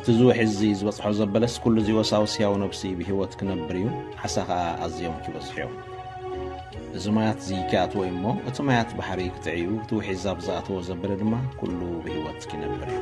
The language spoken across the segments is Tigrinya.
እቲ ዝውሒ እዚ ዝበጽሖ ዘበለስ፣ ኩሉ እዚ ወሳውስ ሕያው ነብሲ ብህይወት ክነብር እዩ፣ ዓሳ ኸኣ ኣዝዮም ክበዝሑ እዮም። እዚ ማያት እዚ ኪኣትዎ እዩ እሞ፣ እቲ ማያት ባሕሪ ክጥዕዩ፣ እቲ ውሒ እዚ ኣብ ዝኣትዎ ዘበለ ድማ ኩሉ ብህይወት ክነብር እዩ።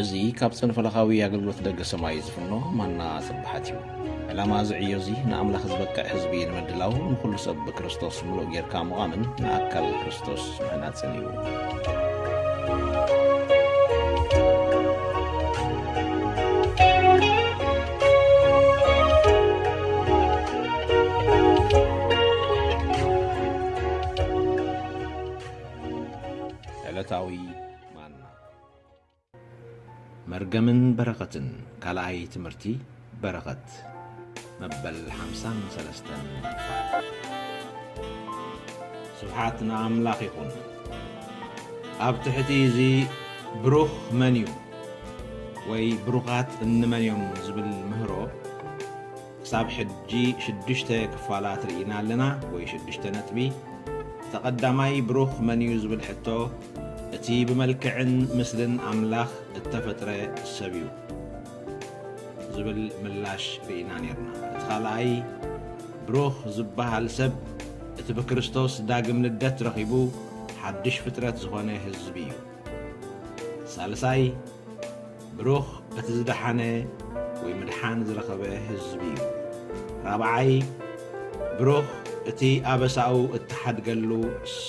እዚ ካብ ጽንፈለኻዊ ኣገልግሎት ደገ ሰማይ ዝፍኖ ማና ስብሓት እዩ። ዕላማ እዚ ዕዮ እዚ ንኣምላኽ ዝበቅዕ ህዝቢ ንምድላው፣ ንኹሉ ሰብ ብክርስቶስ ምሉእ ጌርካ ምዃምን ንኣካል ክርስቶስ ምህናጽን እዩ። ዕለታዊ ማና። መርገምን በረኸትን፣ ካልኣይ ትምህርቲ በረኸት፣ መበል ሓምሳን ሰለስተን። ስብሓት ንኣምላኽ ይኹን። ኣብ ትሕቲ እዚ ብሩኽ መን እዩ? ወይ ብሩኻት እንመን እዮም ዝብል ምህሮ ክሳብ ሕጂ ሽዱሽተ ክፋላት ርኢና ኣለና፣ ወይ ሽዱሽተ ነጥቢ። እቲ ቀዳማይ ብሩኽ መን እዩ ዝብል ሕቶ፣ እቲ ብመልክዕን ምስልን ኣምላኽ እተፈጥረ ሰብ እዩ ዝብል ምላሽ ርኢና ኔርና። እቲ ካልኣይ ብሩኽ ዝበሃል ሰብ፣ እቲ ብክርስቶስ ዳግም ልደት ረኺቡ ሓድሽ ፍጥረት ዝኾነ ህዝቢ እዩ። ሳልሳይ ብሩኽ እቲ ዝደሓነ ወይ ምድሓን ዝረኸበ ህዝቢ እዩ። ራብዓይ ብሩኽ እቲ ኣበሳኡ እተሓድገሉ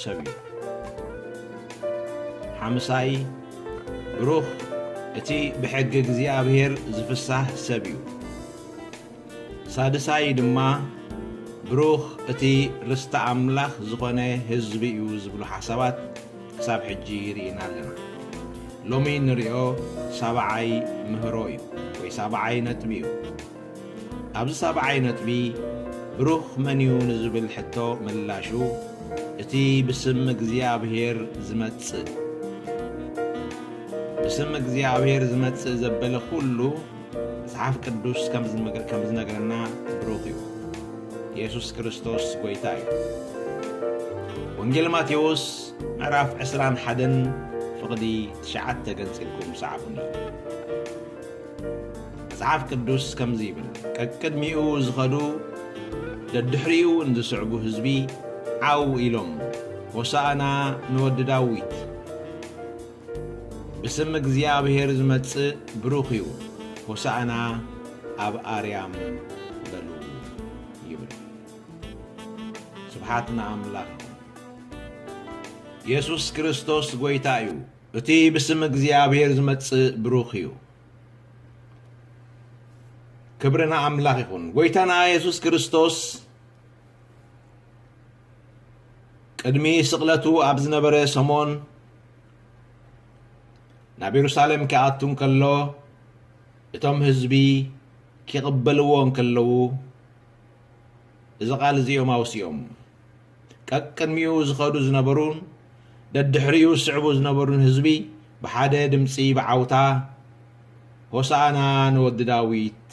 ሰብ እዩ። ሓምሳይ ብሩኽ እቲ ብሕጊ እግዚኣብሔር ዝፍሳህ ሰብ እዩ። ሳድሳይ ድማ ብሩኽ እቲ ርስቲ ኣምላኽ ዝኾነ ህዝቢ እዩ ዝብሉ ሓሳባት ክሳብ ሕጂ ርኢና ኣለና። ሎሚ ንሪኦ ሳብዓይ ምህሮ እዩ፣ ወይ ሳብዓይ ነጥቢ እዩ። ኣብዚ ሳብዓይ ነጥቢ ብሩኽ መን እዩ ንዝብል ሕቶ ምላሹ እቲ ብስም እግዚኣብሔር ዝመጽእ፣ ብስም እግዚኣብሔር ዝመጽእ ዘበለ ኩሉ መጽሓፍ ቅዱስ ከም ዝነገረና ብሩኽ እዩ። የሱስ ክርስቶስ ጎይታ እዩ። ወንጌል ማቴዎስ ምዕራፍ ዕስራን ሓደን ፍቕዲ ትሽዓተ ገንጺልኩም ሰዓቡኒ። መጽሓፍ ቅዱስ ከምዚ ይብል፣ ቀቅድሚኡ ዝኸዱ ደድሕሪኡ እውን ዝስዕቡ ህዝቢ ዓው ኢሎም፣ ሆሳእና ንወዲ ዳዊት፣ ብስም እግዚኣብሔር ዝመጽእ ብሩኽ እዩ፣ ሆሳእና ኣብ ኣርያም በሉ ይብል። ስብሓት ንኣምላኽ ይኹን። የሱስ ክርስቶስ ጐይታ እዩ። እቲ ብስም እግዚኣብሔር ዝመጽእ ብሩኽ እዩ። ክብሪ ንኣምላኽ ይኹን። ጐይታና የሱስ ክርስቶስ ቅድሚ ስቕለቱ ኣብ ዝነበረ ሰሞን ናብ የሩሳሌም ክኣቱ እንከሎ፣ እቶም ህዝቢ ክቕበልዎ እንከለዉ፣ እዚ ቃል እዚኦም ኣውሲኦም። ቀቅድሚኡ ዝኸዱ ዝነበሩን ደድሕሪኡ ዝስዕቡ ዝነበሩን ህዝቢ ብሓደ ድምፂ ብዓውታ፣ "ሆሳእና ንወዲ ዳዊት!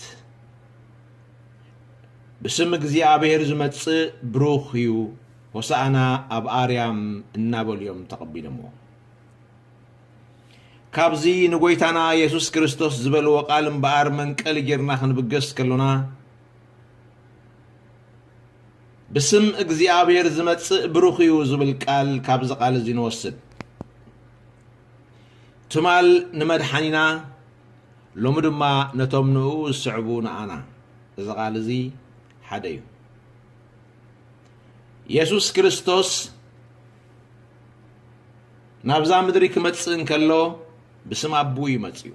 ብስም እግዚኣብሔር ዝመጽእ ብሩኽ እዩ! ሆሳእና ኣብ ኣርያም!" እናበሉ እዮም ተቐቢሎምዎ። ካብዚ ንጐይታና የሱስ ክርስቶስ ዝበልዎ ቃል እምበኣር መንቀሊ ጌርና ክንብገስ ከሎና፣ ብስም እግዚኣብሔር ዝመጽእ ብሩኽ እዩ ዝብል ቃል ካብዚ ቃል እዚ ንወስድ። ትማል ንመድሓኒና፣ ሎሚ ድማ ነቶም ንእኡ ዝስዕቡ ንኣና። እዚ ቃል እዚ ሓደ እዩ። የሱስ ክርስቶስ ናብዛ ምድሪ ክመጽእ እንከሎ ብስም ኣቦኡ እዩ መጺኡ።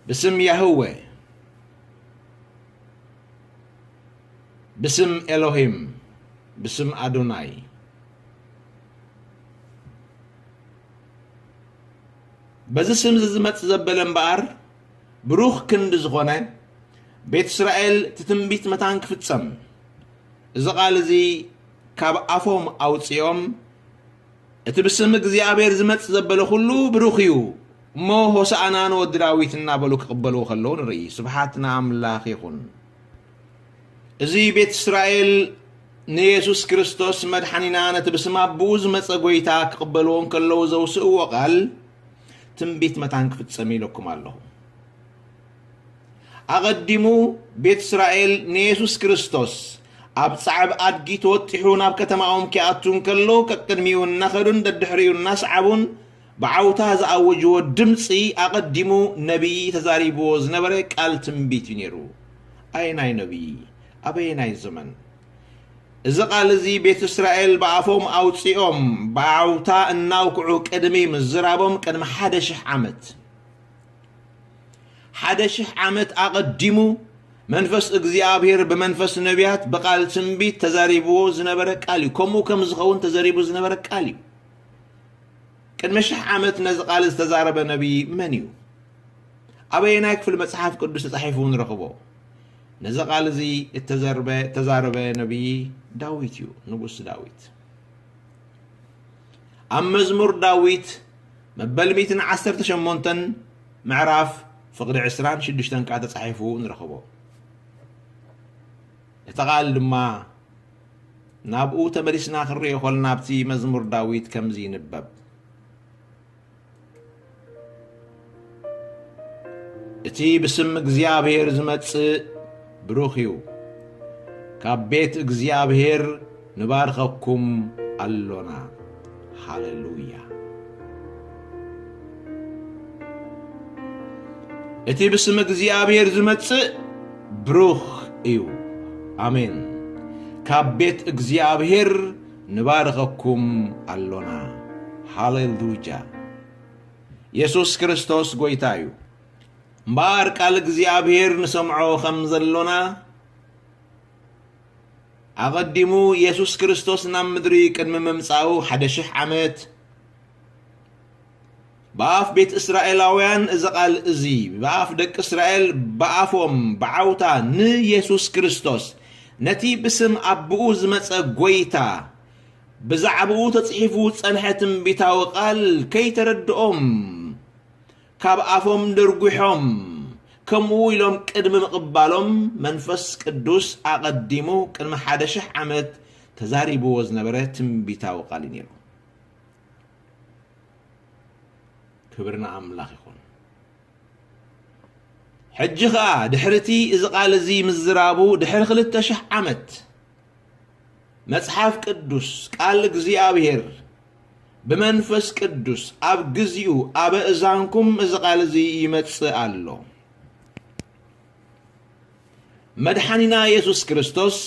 ብስም ያህወ፣ ብስም ኤሎሂም፣ ብስም ኣዶናይ። በዚ ስም እዚ ዝመጽእ ዘበለ እምበኣር፣ ብሩኽ ክንዲ ዝኾነ፣ ቤት እስራኤል እቲ ትንቢት መታን ክፍጸም፣ እዚ ቃል እዚ ካብ ኣፎም ኣውጺኦም፣ "እቲ ብስም እግዚኣብሔር ዝመጽእ ዘበለ ኩሉ ብሩኽ እዩ" እሞ "ሆሳዕና ንወዲ ዳዊት" እናበሉ ክቕበልዎ ከለዉ ንርኢ። ስብሓት ንኣምላኽ ይኹን። እዚ ቤት እስራኤል ንየሱስ ክርስቶስ መድሓኒና፣ ነቲ ብስም ኣቦኡ ዝመጸ ጐይታ ክቕበልዎ እንከለዉ ዘውስእዎ ቃል ትንቢት መታን ክፍጸም ኢለኩም ኣለኹ። ኣቐዲሙ ቤት እስራኤል ንየሱስ ክርስቶስ ኣብ ጻዕብ ኣድጊ ተወጢሑ ናብ ከተማኦም ኪኣቱ እንከሎ፣ ቀቅድሚኡ እናኸዱን ደድሕሪኡ እናሰዓቡን ብዓውታ ዝኣወጅዎ ድምጺ ኣቐዲሙ ነቢይ ተዛሪብዎ ዝነበረ ቃል ትንቢት እዩ ነይሩ። ኣየናይ ነቢይ? ኣበየናይ ዘመን? እዚ ቃል እዚ ቤት እስራኤል ብኣፎም ኣውጺኦም ብዓውታ እናውክዑ ቅድሚ ምዝራቦም ቅድሚ ሓደ ሽሕ ዓመት፣ ሓደ ሽሕ ዓመት ኣቐዲሙ መንፈስ እግዚኣብሔር ብመንፈስ ነቢያት ብቃል ትንቢት ተዛሪብዎ ዝነበረ ቃል እዩ። ከምኡ ከም ዝኸውን ተዘሪቡ ዝነበረ ቃል እዩ። ቅድሚ ሽሕ ዓመት ነዚ ቃል ዝተዛረበ ነቢይ መን እዩ? ኣበየናይ ክፍሊ መጽሓፍ ቅዱስ ተጻሒፉ ንረኽቦ? ነዚ ቃል እዚ እተዘርበ-፣ እተዛረበ ነቢይ ዳዊት እዩ፣ ንጉስ ዳዊት። ኣብ መዝሙር ዳዊት መበል ሚእትን ዓሰርተ ሸሞንተን ምዕራፍ ፍቕዲ ዕስራን ሽዱሽተን ከኣ ተጻሒፉ ንረኽቦ። እቲ ቃል ድማ ናብኡ ተመሊስና ክንሪኦ ከለና ኣብቲ መዝሙር ዳዊት ከምዚ ይንበብ። እቲ ብስም እግዚኣብሔር ዝመጽእ ብሩኽ እዩ። ካብ ቤት እግዚኣብሔር ንባርኸኩም ኣሎና። ሃሌሉያ። እቲ ብስም እግዚኣብሔር ዝመጽእ ብሩኽ እዩ። ኣሜን። ካብ ቤት እግዚኣብሔር ንባርኸኩም ኣሎና። ሃሌሉያ። የሱስ ክርስቶስ ጐይታ እዩ። እምበኣር ቃል እግዚኣብሔር ንሰምዖ ከም ዘሎና፣ ኣቐዲሙ የሱስ ክርስቶስ ናብ ምድሪ ቅድሚ ምምጻኡ ሓደ ሽሕ ዓመት፣ ብኣፍ ቤት እስራኤላውያን እዚ ቃል እዚ፣ ብኣፍ ደቂ እስራኤል፣ ብኣፎም ብዓውታ ንየሱስ ክርስቶስ፣ ነቲ ብስም ኣቦኡ ዝመጸ ጐይታ፣ ብዛዕባኡ ተጽሒፉ ዝጸንሐ ትንቢታዊ ቃል ከይተረድኦም፣ ካብ ኣፎም ደርጒሖም፣ ከምኡ ኢሎም ቅድሚ ምቕባሎም፣ መንፈስ ቅዱስ ኣቐዲሙ ቅድሚ ሓደ ሽሕ ዓመት ተዛሪብዎ ዝነበረ ትንቢታዊ ቃል እዩ ነይሩ። ክብሪ ንኣምላኽ ይኹን። ሕጂ ኸኣ ድሕሪ እቲ እዚ ቃል እዚ ምዝራቡ ድሕሪ ክልተ ሽሕ ዓመት፣ መጽሓፍ ቅዱስ፣ ቃል እግዚኣብሔር፣ ብመንፈስ ቅዱስ ኣብ ግዚኡ ኣብ ኣእዛንኩም እዚ ቃል እዚ ይመጽእ ኣሎ። መድሓኒና የሱስ ክርስቶስ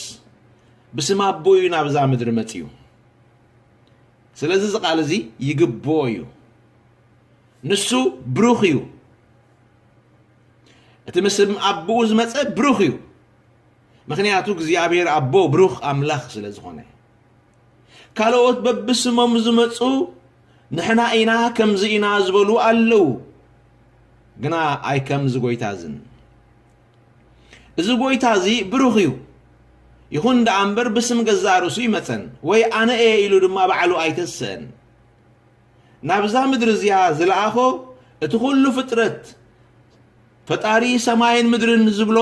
ብስም ኣቦኡ እዩ ናብዛ ምድሪ መጺኡ። ስለዚ እዚ ቃል እዚ ይግብኦ እዩ። ንሱ ብሩኽ እዩ። እቲ ምስም ኣቦኡ ዝመጸ ብሩኽ እዩ። ምኽንያቱ እግዚኣብሔር ኣቦ ብሩኽ ኣምላኽ ስለ ዝኾነ። ካልኦት በብስሞም ዝመጹ ንሕና ኢና ከምዚ ኢና ዝበሉ ኣለዉ። ግና ኣይ ከምዚ ጐይታ እዝን። እዚ ጐይታ እዚ ብሩኽ እዩ። ይኹን ደኣ እምበር ብስም ገዛእ ርእሱ ይመጸን፣ ወይ ኣነ እየ ኢሉ ድማ ባዕሉ ኣይተስአን። ናብዛ ምድሪ እዚኣ ዝለኣኾ እቲ ኹሉ ፍጥረት፣ ፈጣሪ ሰማይን ምድርን ዝብሎ፣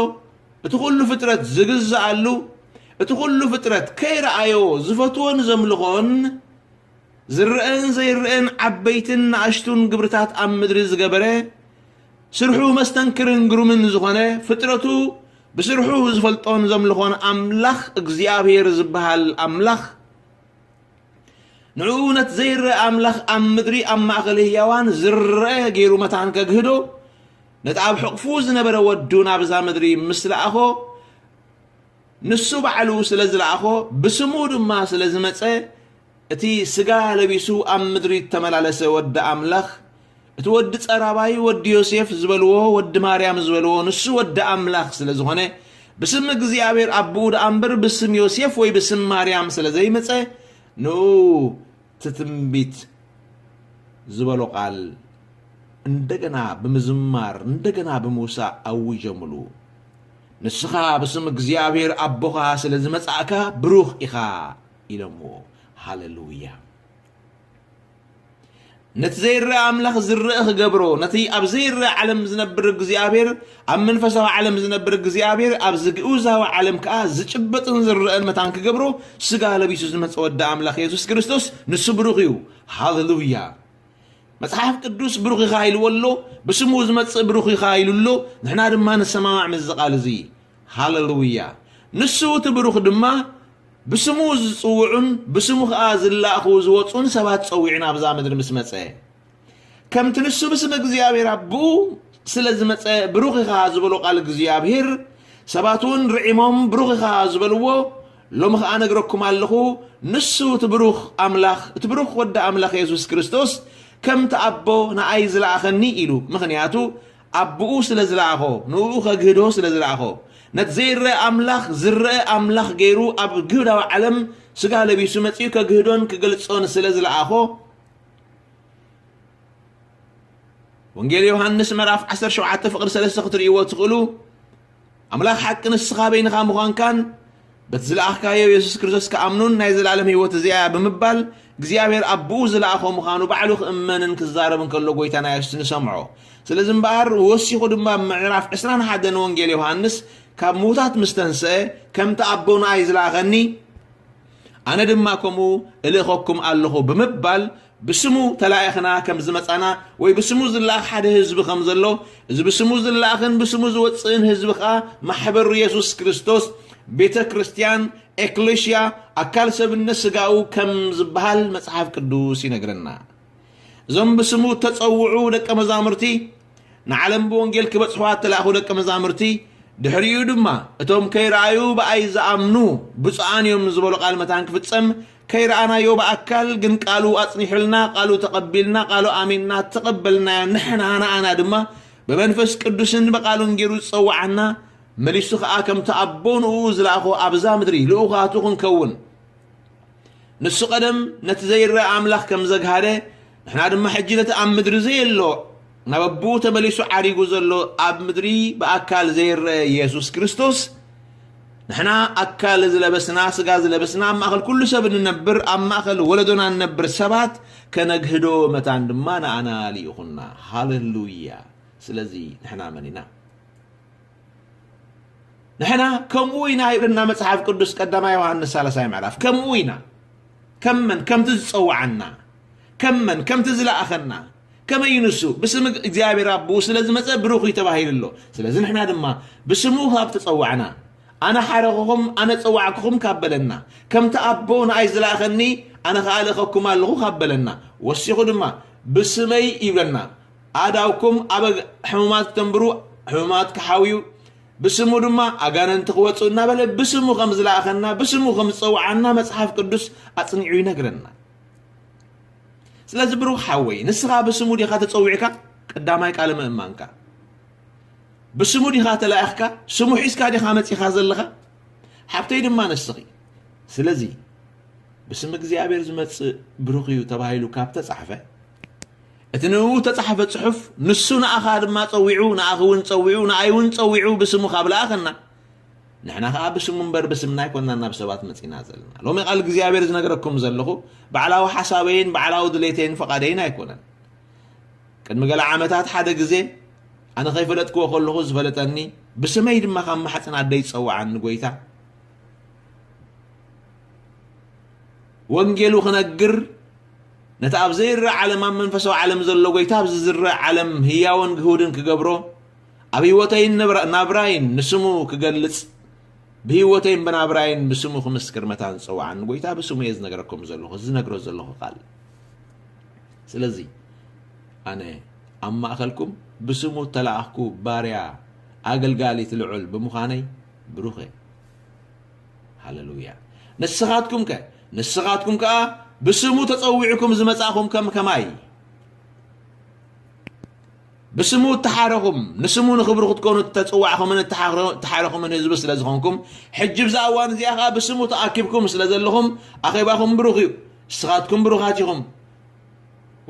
እቲ ኹሉ ፍጥረት ዝግዝኣሉ፣ እቲ ኹሉ ፍጥረት ከይረኣዮ ዝፈትዎን ዘምልኾን፣ ዝረአን ዘይረአን ዓበይትን ንኣሽቱን ግብርታት ኣብ ምድሪ ዝገበረ፣ ስርሑ መስተንክርን ግሩምን ዝኾነ፣ ፍጥረቱ ብስርሑ ዝፈልጦን ዘምልኾን ኣምላኽ እግዚኣብሔር ዝበሃል ኣምላኽ፣ ንዕኡ ነቲ ዘይረአ ኣምላኽ ኣብ ምድሪ ኣብ ማእከል ህያዋን ዝረአ ገይሩ መታን ከግህዶ፣ ነቲ ኣብ ሕቕፉ ዝነበረ ወዱ ናብዛ ምድሪ ምስ ለኣኾ፣ ንሱ ባዕሉ ስለ ዝለኣኾ፣ ብስሙ ድማ ስለ ዝመጸ፣ እቲ ስጋ ለቢሱ ኣብ ምድሪ እተመላለሰ ወዲ ኣምላኽ፣ እቲ ወዲ ጸራባይ፣ ወዲ ዮሴፍ ዝበልዎ፣ ወዲ ማርያም ዝበልዎ፣ ንሱ ወዲ ኣምላኽ ስለ ዝኾነ፣ ብስም እግዚኣብሔር ኣቦኡ ደኣ እምበር ብስም ዮሴፍ ወይ ብስም ማርያም ስለ ዘይመጸ፣ ንኡ እቲ ትንቢት ዝበሎ ቃል እንደገና ብምዝማር፣ እንደገና ብምውሳእ ኣውጀምሉ። ንስኻ ብስም እግዚኣብሔር ኣቦኻ ስለ ዝመጻእካ ብሩኽ ኢኻ። ኢሎምዎ። ሃሌሉያ። ነቲ ዘይረአ ኣምላኽ ዝረአ ክገብሮ፣ ነቲ ኣብ ዘይረአ ዓለም ዝነብር እግዚኣብሔር፣ ኣብ መንፈሳዊ ዓለም ዝነብር እግዚኣብሔር፣ ኣብዚ ግኡዛዊ ዓለም ከኣ ዝጭበጥን ዝረአን መታን ክገብሮ፣ ስጋ ለቢሱ ዝመጸ ወዲ ኣምላኽ የሱስ ክርስቶስ፣ ንሱ ብሩኽ እዩ። ሃሌሉያ። መጽሓፍ ቅዱስ ብሩኽ ኢኻ ኢልዎ ኣሎ፣ ብስሙ ዝመጽእ ብሩኽ ኢኻ ኢሉ ኣሎ፣ ንሕና ድማ ንሰማማዕ ምስዚ ቃል እዚ። ሃሌሉያ። ንሱ እቲ ብሩኽ ድማ ብስሙ ዝጽውዑን ብስሙ ኸኣ ዝላእኹ ዝወጹን ሰባት ጸዊዑ ናብዛ ምድሪ ምስ መጸ። ከምቲ ንሱ ብስም እግዚኣብሔር ኣቦኡ ስለ ዝመጸ ብሩኽ ኢኻ ዝበሎ ቃል እግዚኣብሔር፣ ሰባት እውን ርዒሞም ብሩኽ ኢኻ ዝበልዎ፣ ሎሚ ኸኣ ነግረኩም ኣለኹ፣ ንሱ እቲ ብሩኽ ኣምላኽ፣ እቲ ብሩኽ ወዲ ኣምላኽ የሱስ ክርስቶስ ከምቲ ኣቦ ንኣይ ዝለኣኸኒ ኢሉ። ምኽንያቱ ኣቦኡ ስለ ዝለኣኾ፣ ንእኡ ከግህዶ ስለ ዝለኣኾ፣ ነቲ ዘይረአ ኣምላኽ ዝረአ ኣምላኽ ገይሩ ኣብ ግህዳዊ ዓለም ስጋ ለቢሱ መጺኡ ከግህዶን ክገልጾን ስለ ዝለኣኾ፣ ወንጌል ዮሃንስ ምዕራፍ ዓሰርተ ሸውዓተ ፍቕዲ ሰለስተ ክትርእይዎ ትኽእሉ። ኣምላኽ ሓቂ ንስኻ በይንኻ ምዃንካን በቲ ዝለኣኽካዮ የሱስ ክርስቶስ ክኣምኑን ናይ ዘላለም ህይወት እዚኣ እያ ብምባል እግዚኣብሔር ኣቦኡ ዝለኣኾ ምዃኑ ባዕሉ ክእመንን ክዛረብን ከሎ ጎይታና የሱስ ንሰምዖ። ስለዚ እምበኣር ወሲኹ ድማ ኣብ ምዕራፍ ዕስራን ሓደን ወንጌል ዮሃንስ ካብ ምዉታት ምስ ተንስአ ከምቲ ኣቦ ንኣይ ዝለኣኸኒ ኣነ ድማ ከምኡ እልእኸኩም ኣለኹ ብምባል ብስሙ ተላኢኽና ከም ዝመጻና ወይ ብስሙ ዝለኣኽ ሓደ ህዝቢ ከም ዘሎ፣ እዚ ብስሙ ዝለኣኽን ብስሙ ዝወጽእን ህዝቢ ኸኣ ማሕበር የሱስ ክርስቶስ፣ ቤተ ክርስቲያን፣ ኤክሌሽያ፣ ኣካል ሰብነት ስጋኡ ከም ዝበሃል መጽሓፍ ቅዱስ ይነግረና። እዞም ብስሙ እተጸውዑ ደቀ መዛሙርቲ ንዓለም ብወንጌል ክበጽሕዋ እተላእኹ ደቀ መዛሙርቲ፣ ድሕሪኡ ድማ እቶም ከይረኣዩ ብኣይ ዝኣምኑ ብፁዓን እዮም ዝበሎ ቃል መታን ክፍጸም፣ ከይረኣናዮ ብኣካል ግን ቃሉ ኣጽኒሑልና፣ ቃሉ ተቐቢልና፣ ቃሉ ኣሚንና እተቐበልናዮ ንሕና ንኣና ድማ ብመንፈስ ቅዱስን ብቃሉን ገይሩ ዝጸውዓና፣ መሊሱ ኸኣ ከምቲ ኣቦ ንእኡ ዝለኣኾ ኣብዛ ምድሪ ልኡኻቱ ክንከውን። ንሱ ቀደም ነቲ ዘይረኣ ኣምላኽ ከም ዘግሃደ፣ ንሕና ድማ ሕጂ ነቲ ኣብ ምድሪ ዘየሎ፣ ናብ ኣቦኡ ተመሊሱ ዓሪጉ ዘሎ ኣብ ምድሪ ብኣካል ዘይረአ የሱስ ክርስቶስ፣ ንሕና ኣካል ዝለበስና፣ ስጋ ዝለበስና፣ ኣብ ማእከል ኩሉ ሰብ እንነብር፣ ኣብ ማእከል ወለዶና እንነብር ሰባት ከነግህዶ መታን ድማ ንኣና ልኢኹና። ሃሌሉያ! ስለዚ ንሕና መን ኢና? ንሕና ከምኡ ኢና ይብለና መጽሓፍ ቅዱስ ቀዳማይ ዮሃንስ ሳልሳይ ምዕራፍ። ከምኡ ኢና። ከም መን? ከምቲ ዝጸውዓና። ከም መን? ከምቲ ዝለኣኸና። ከመይ እዩ ንሱ? ብስም እግዚኣብሔር ኣቦኡ ስለ ዝመጸ ብሩኽ እዩ ተባሂሉ ኣሎ። ስለዚ ንሕና ድማ ብስሙ ካብ ተጸዋዕና፣ ኣነ ሓረኹኹም፣ ኣነ ጸዋዕኩኹም ካብ በለና፣ ከምቲ ኣቦ ንኣይ ዝለኣኸኒ፣ ኣነ ኸኣ እልእኸኩም ኣለኹ ካብ በለና፣ ወሲኹ ድማ ብስመይ ይብለና። ኣእዳውኩም ኣብ ሕሙማት ክተንብሩ፣ ሕሙማት ክሓውዩ፣ ብስሙ ድማ ኣጋንንቲ ክወጹ እናበለ ብስሙ ከም ዝለኣኸና፣ ብስሙ ከም ዝጸውዓና መጽሓፍ ቅዱስ ኣጽኒዑ ይነግረና። ስለዚ ብሩኽ ሓወይ፣ ንስኻ ብስሙ ዲኻ ተጸዊዕካ? ቀዳማይ ቃለ ምእማንካ። ብስሙ ዲኻ ተላኢኽካ? ስሙ ሒዝካ ዲኻ መጺኻ ዘለኻ? ሓብተይ ድማ ንስኺ። ስለዚ ብስም እግዚኣብሔር ዝመጽእ ብሩኽ እዩ ተባሂሉ ካብ ተጻሕፈ፣ እቲ ንእኡ ተጻሕፈ ጽሑፍ፣ ንሱ ንኣኻ ድማ ጸዊዑ፣ ንኣኺ እውን ጸዊዑ፣ ንኣይ እውን ጸዊዑ፣ ብስሙ ካብ ለኣኸና፣ ንሕና ኸኣ ብስሙ እምበር ብስምና ኣይኮንና ናብ ሰባት መጺና ዘለና። ሎሚ ቃል እግዚኣብሔር ዝነግረኩም ዘለኹ፣ ባዕላዊ ሓሳበይን ባዕላዊ ድሌተይን ፍቓደይን ኣይኮነን። ቅድሚ ገለ ዓመታት ሓደ ግዜ፣ ኣነ ከይፈለጥክዎ ከለኹ ዝፈለጠኒ፣ ብስመይ ድማ ካብ ማሕፀን ኣደይ ዝጸውዓኒ ጎይታ፣ ወንጌሉ ክነግር፣ ነቲ ኣብ ዘይረኣ ዓለም ኣብ መንፈሳዊ ዓለም ዘሎ ጎይታ ኣብዚ ዝረኣ ዓለም ህያውን ግሁድን ክገብሮ፣ ኣብ ህይወተይን ንብራ-፣ ናብራይን ንስሙ ክገልጽ፣ ብህይወተይን ብናብራይን ብስሙ ክምስክር መታን ዝጸውዓኒ ጎይታ ብስሙ እየ ዝነግረኩም ዘለኹ፣ ዝነግሮ ዘለኹ ቃል። ስለዚ ኣነ ኣብ ማእከልኩም ብስሙ እተላኣኽኩ ባርያ ኣገልጋሊት ልዑል ብምዃነይ ብሩኽ እየ። ሃሌሉያ። ንስኻትኩም ከ? ንስኻትኩም ከኣ ብስሙ ተጸዊዕኩም ዝመጻእኹም ከም ከማይ፣ ብስሙ እተሓረኹም፣ ንስሙ ንኽብሩ ክትኮኑ እተጸዋዕኹምን እተሓረ-፣ እተሓረኹምን ህዝቢ ስለ ዝኾንኩም፣ ሕጂ ብዛ እዋን እዚኣ ኸኣ ብስሙ ተኣኪብኩም ስለ ዘለኹም፣ ኣኼባኹም ብሩኽ እዩ። ንስኻትኩም ብሩኻት ኢኹም።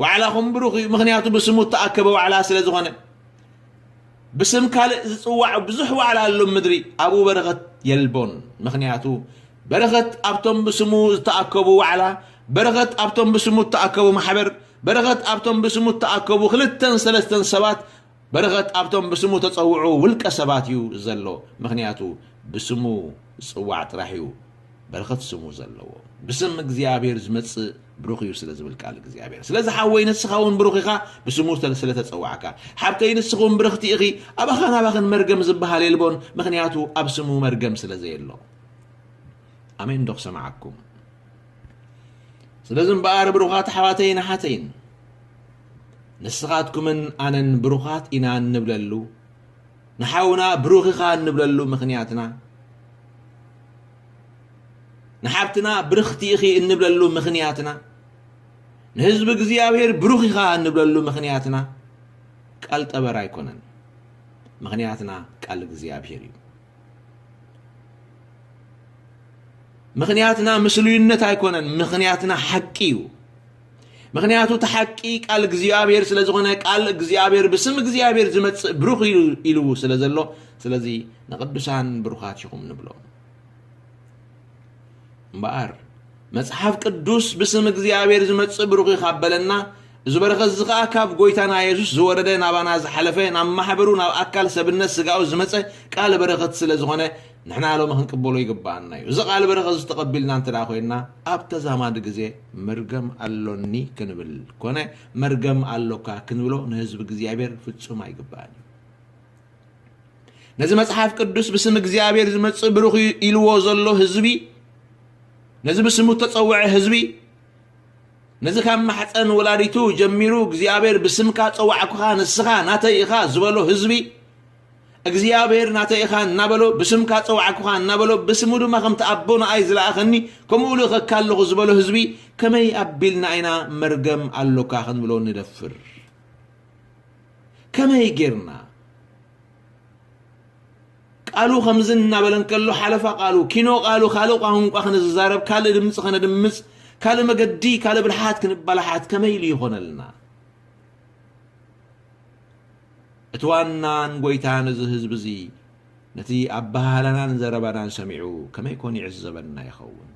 ዋዕላኹም ብሩኽ እዩ፣ ምኽንያቱ ብስሙ እተኣከበ ዋዕላ ስለ ዝኾነ። ብስም ካልእ ዝጽዋዕ ብዙሕ ዋዕላ ኣሎ ኣብ ምድሪ፣ ኣብኡ በረኸት የልቦን። ምኽንያቱ በረኸት ኣብቶም ብስሙ ዝተኣከቡ ዋዕላ፣ በረኸት ኣብቶም ብስሙ ዝተኣከቡ ማሕበር፣ በረኸት ኣብቶም ብስሙ ዝተኣከቡ ክልተን ሰለስተን ሰባት፣ በረኸት ኣብቶም ብስሙ ተጸውዑ ውልቀ ሰባት እዩ ዘሎ። ምኽንያቱ ብስሙ ዝጽዋዕ ጥራሕ እዩ በረኸት ስሙ ዘለዎ። ብስም እግዚኣብሔር ዝመጽእ ብሩኽ እዩ ስለ ዝብል ቃል እግዚኣብሔር። ስለዚ ሓወይ ንስኻ እውን ብሩኽ ኢኻ ብስሙ ስለ፣ ስለ ተጸዋዕካ። ሓብተይ ንስኺ እውን ብርኽቲ ኢኺ። ኣባኻን ኣባኽን መርገም ዝበሃል የልቦን፣ ምኽንያቱ ኣብ ስሙ መርገም ስለ ዘየሎ። ኣሜን ዶ ክሰምዓኩም? ስለዚ እምበኣር ብሩኻት ኣሕዋተይን ኣሓተይን ንስኻትኩምን ኣነን ብሩኻት ኢና እንብለሉ፣ ንሓውና ብሩኽ ኢኻ እንብለሉ ምኽንያትና፣ ንሓብትና ብርኽቲ ኢኺ እንብለሉ ምኽንያትና፣ ንህዝቢ እግዚኣብሔር ብሩኽ ኢኻ እንብለሉ ምኽንያትና ቃል ጠበራ ኣይኮነን። ምኽንያትና ቃል እግዚኣብሔር እዩ። ምኽንያትና ምስሉይነት ኣይኮነን፣ ምኽንያትና ሓቂ እዩ። ምኽንያቱ እቲ ሓቂ ቃል እግዚኣብሔር ስለ ዝኾነ፣ ቃል እግዚኣብሔር ብስም እግዚኣብሔር ዝመጽእ ብሩኽ ኢሉ፣ ኢሉ ስለ ዘሎ፣ ስለዚ ንቅዱሳን ብሩኻት ኢኹም ንብሎም። እምበኣር መጽሓፍ ቅዱስ ብስም እግዚኣብሔር ዝመጽእ ብሩኽ እዩ ካብ በለና፣ እዚ በረኸት እዚ ኸኣ ካብ ጐይታና የሱስ ዝወረደ፣ ናባና ዝሓለፈ፣ ናብ ማሕበሩ፣ ናብ ኣካል ሰብነት ስጋኡ ዝመጸ ቃል በረኸት ስለ ዝኾነ፣ ንሕና ሎሚ ክንቅበሎ ይግብኣና እዩ። እዚ ቃል በረኸት እዚ ተቐቢልና እንተ ደኣ ኮይንና፣ ኣብ ተዛማዲ ግዜ መርገም ኣሎኒ ክንብል ኮነ መርገም ኣሎካ ክንብሎ ንህዝቢ እግዚኣብሔር ፍጹም ኣይግብኣን እዩ። ነዚ መጽሓፍ ቅዱስ ብስም እግዚኣብሔር ዝመጽእ ብሩኽ እዩ ኢልዎ ዘሎ ህዝቢ፣ ነዚ ብስሙ እተጸውዐ ህዝቢ፣ ነዚ ካብ ማሕፀን ወላዲቱ ጀሚሩ እግዚኣብሔር ብስምካ ጸዋዕኩኻ ንስኻ ናተይ ኢኻ ዝበሎ ህዝቢ፣ እግዚኣብሔር ናተይ ኢኻ እናበሎ ብስምካ ጸዋዕኩኻ እናበሎ ብስሙ ድማ ከምቲ ኣቦ ንኣይ ዝለኣኸኒ ከምኡ ልእኸካ ኣለኹ ዝበሎ ህዝቢ ከመይ ኣቢልና ኢና መርገም ኣሎካ ክንብሎ ንደፍር? ከመይ ጌርና? ቃሉ ከምዚ እናበለ እንከሎ ሓለፋ ቃሉ፣ ኪኖ ቃሉ፣ ካልእ ቋንቋ ክንዛረብ፣ ካልእ ድምፂ ከነድምፅ፣ ካልእ መገዲ፣ ካልእ ብልሓት ክንበላሓት ከመይ ኢሉ ይኾነልና? እቲ ዋናን ጎይታን እዚ ህዝቢ እዚ ነቲ ኣበሃህላናን ዘረባናን ሰሚዑ ከመይ ኮን ይዕዘበና ይኸውን?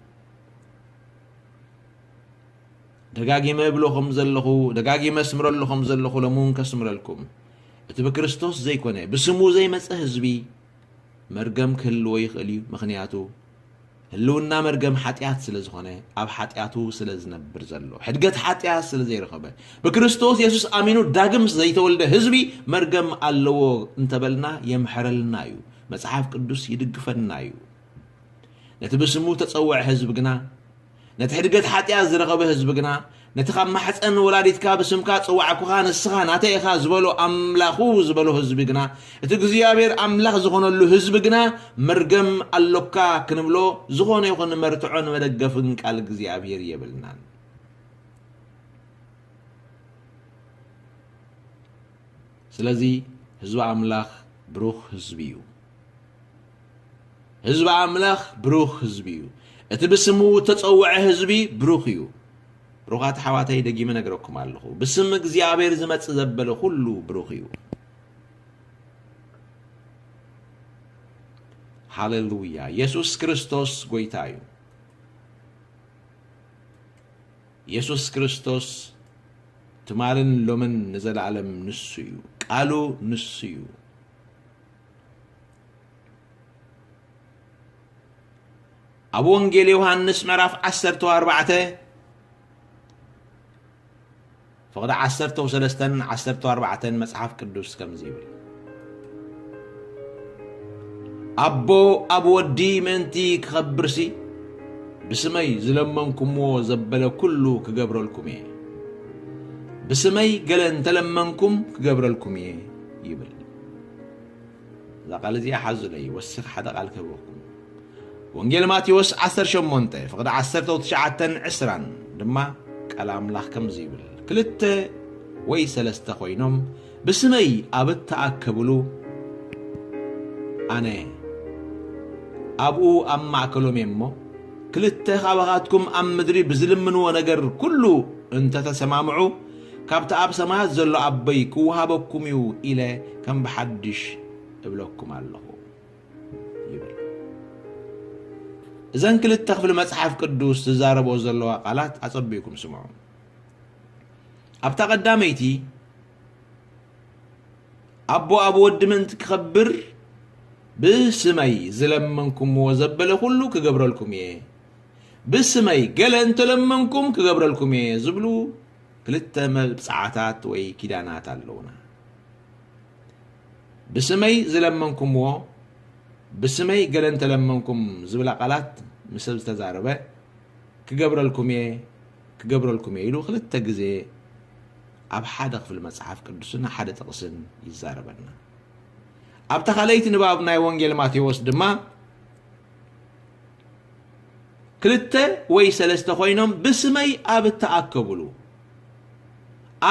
ደጋጊመ እብሎ ከም ዘለኹ፣ ደጋጊመ እስምረሉ ከም ዘለኹ፣ ሎሚ እውን ከስምረልኩም፣ እቲ ብክርስቶስ ዘይኮነ፣ ብስሙ ዘይመጸ ህዝቢ መርገም ክህልዎ ይኽእል እዩ። ምኽንያቱ ህልውና መርገም ሓጢኣት ስለ ዝኾነ፣ ኣብ ሓጢኣቱ ስለ ዝነብር ዘሎ፣ ሕድገት ሓጢኣት ስለ ዘይረኸበ፣ ብክርስቶስ የሱስ ኣሚኑ ዳግም ዘይተወልደ ህዝቢ መርገም ኣለዎ እንተበልና የምሕረልና እዩ። መጽሓፍ ቅዱስ ይድግፈና እዩ። ነቲ ብስሙ ተጸውዐ ህዝቢ ግና፣ ነቲ ሕድገት ሓጢኣት ዝረኸበ ህዝቢ ግና፣ ነቲ ካብ ማሕፀን ወላዲትካ ብስምካ ጸዋዕኩኻ ንስኻ ናተይ ኢኻ ዝበሎ ኣምላኹ ዝበሎ ህዝቢ ግና፣ እቲ እግዚኣብሔር ኣምላኽ ዝኾነሉ ህዝቢ ግና መርገም ኣሎካ ክንብሎ ዝኾነ ይኹን መርትዖን መደገፍን ቃል እግዚኣብሔር የብልናን። ስለዚ ህዝቢ ኣምላኽ ብሩኽ ህዝቢ እዩ። ህዝቢ ኣምላኽ ብሩኽ ህዝቢ እዩ። እቲ ብስሙ እተጸውዐ ህዝቢ ብሩኽ እዩ። ብሩኻት ኣሕዋተይ፣ ደጊመ እነግረኩም ኣለኹ፣ ብስም እግዚኣብሔር ዝመጽእ ዘበለ ኩሉ ብሩኽ እዩ። ሃሌሉያ! የሱስ ክርስቶስ ጐይታ እዩ። የሱስ ክርስቶስ ትማልን ሎምን ንዘለኣለም ንሱ እዩ። ቃሉ ንሱ እዩ። ኣብ ወንጌል ዮሃንስ ምዕራፍ ዓሰርተ ኣርባዕተ ፍቕዲ ዓሰርተ ሰለስተን ዓሰርተ ኣርባዕተን መጽሓፍ ቅዱስ ከምዚ ይብል፣ ኣቦ ኣብ ወዲ ምእንቲ ክኸብርሲ፣ ብስመይ ዝለመንኩምዎ ዘበለ ኩሉ ክገብረልኩም እየ። ብስመይ ገለ እንተለመንኩም ክገብረልኩም እየ ይብል። እዛ ቃል እዚኣ ሓዙለይ፣ ወሲኽ ሓደ ቃል ክህበኩም። ወንጌል ማቴዎስ ዓሰርተ ሸሞንተ ፍቕዲ ዓሰርተ ትሽዓተን ዕስራን ድማ ቃል ኣምላኽ ከምዚ ይብል፣ ክልተ ወይ ሰለስተ ኮይኖም ብስመይ ኣብ እተኣከብሉ፣ ኣነ ኣብኡ ኣብ ማእከሎም እየ እሞ፣ ክልተ ካባኻትኩም ኣብ ምድሪ ብዝልምንዎ ነገር ኩሉ እንተተሰማምዑ፣ ካብቲ ኣብ ሰማያት ዘሎ ኣቦይ ክወሃበኩም እዩ ኢለ ከም ብሓድሽ እብለኩም ኣለኹ ይብል። እዘን ክልተ ክፍሊ መጽሓፍ ቅዱስ ዝዛረብኦ ዘለዋ ቃላት ኣጸቢቕኩም ስምዑ። ኣብታ ቀዳመይቲ፣ ኣቦ ኣብ ወዲ ምእንቲ ክኸብር፣ ብስመይ ዝለመንኩምዎ ዘበለ ኩሉ ክገብረልኩም እየ፣ ብስመይ ገለ እንተለመንኩም ክገብረልኩም እየ ዝብሉ ክልተ መብጽዓታት ወይ ኪዳናት ኣለዉና። ብስመይ ዝለመንኩምዎ፣ ብስመይ ገለ እንተለመንኩም ዝብላ ቃላት ምስ ሰብ ዝተዛረበ፣ ክገብረልኩም እየ፣ ክገብረልኩም እየ ኢሉ ክልተ ግዜ ኣብ ሓደ ክፍሊ መጽሓፍ ቅዱስን ሓደ ጥቕስን ይዛረበና። ኣብታ ካልኣይቲ ንባብ ናይ ወንጌል ማቴዎስ ድማ፣ ክልተ ወይ ሰለስተ ኮይኖም ብስመይ ኣብ እተኣከብሉ፣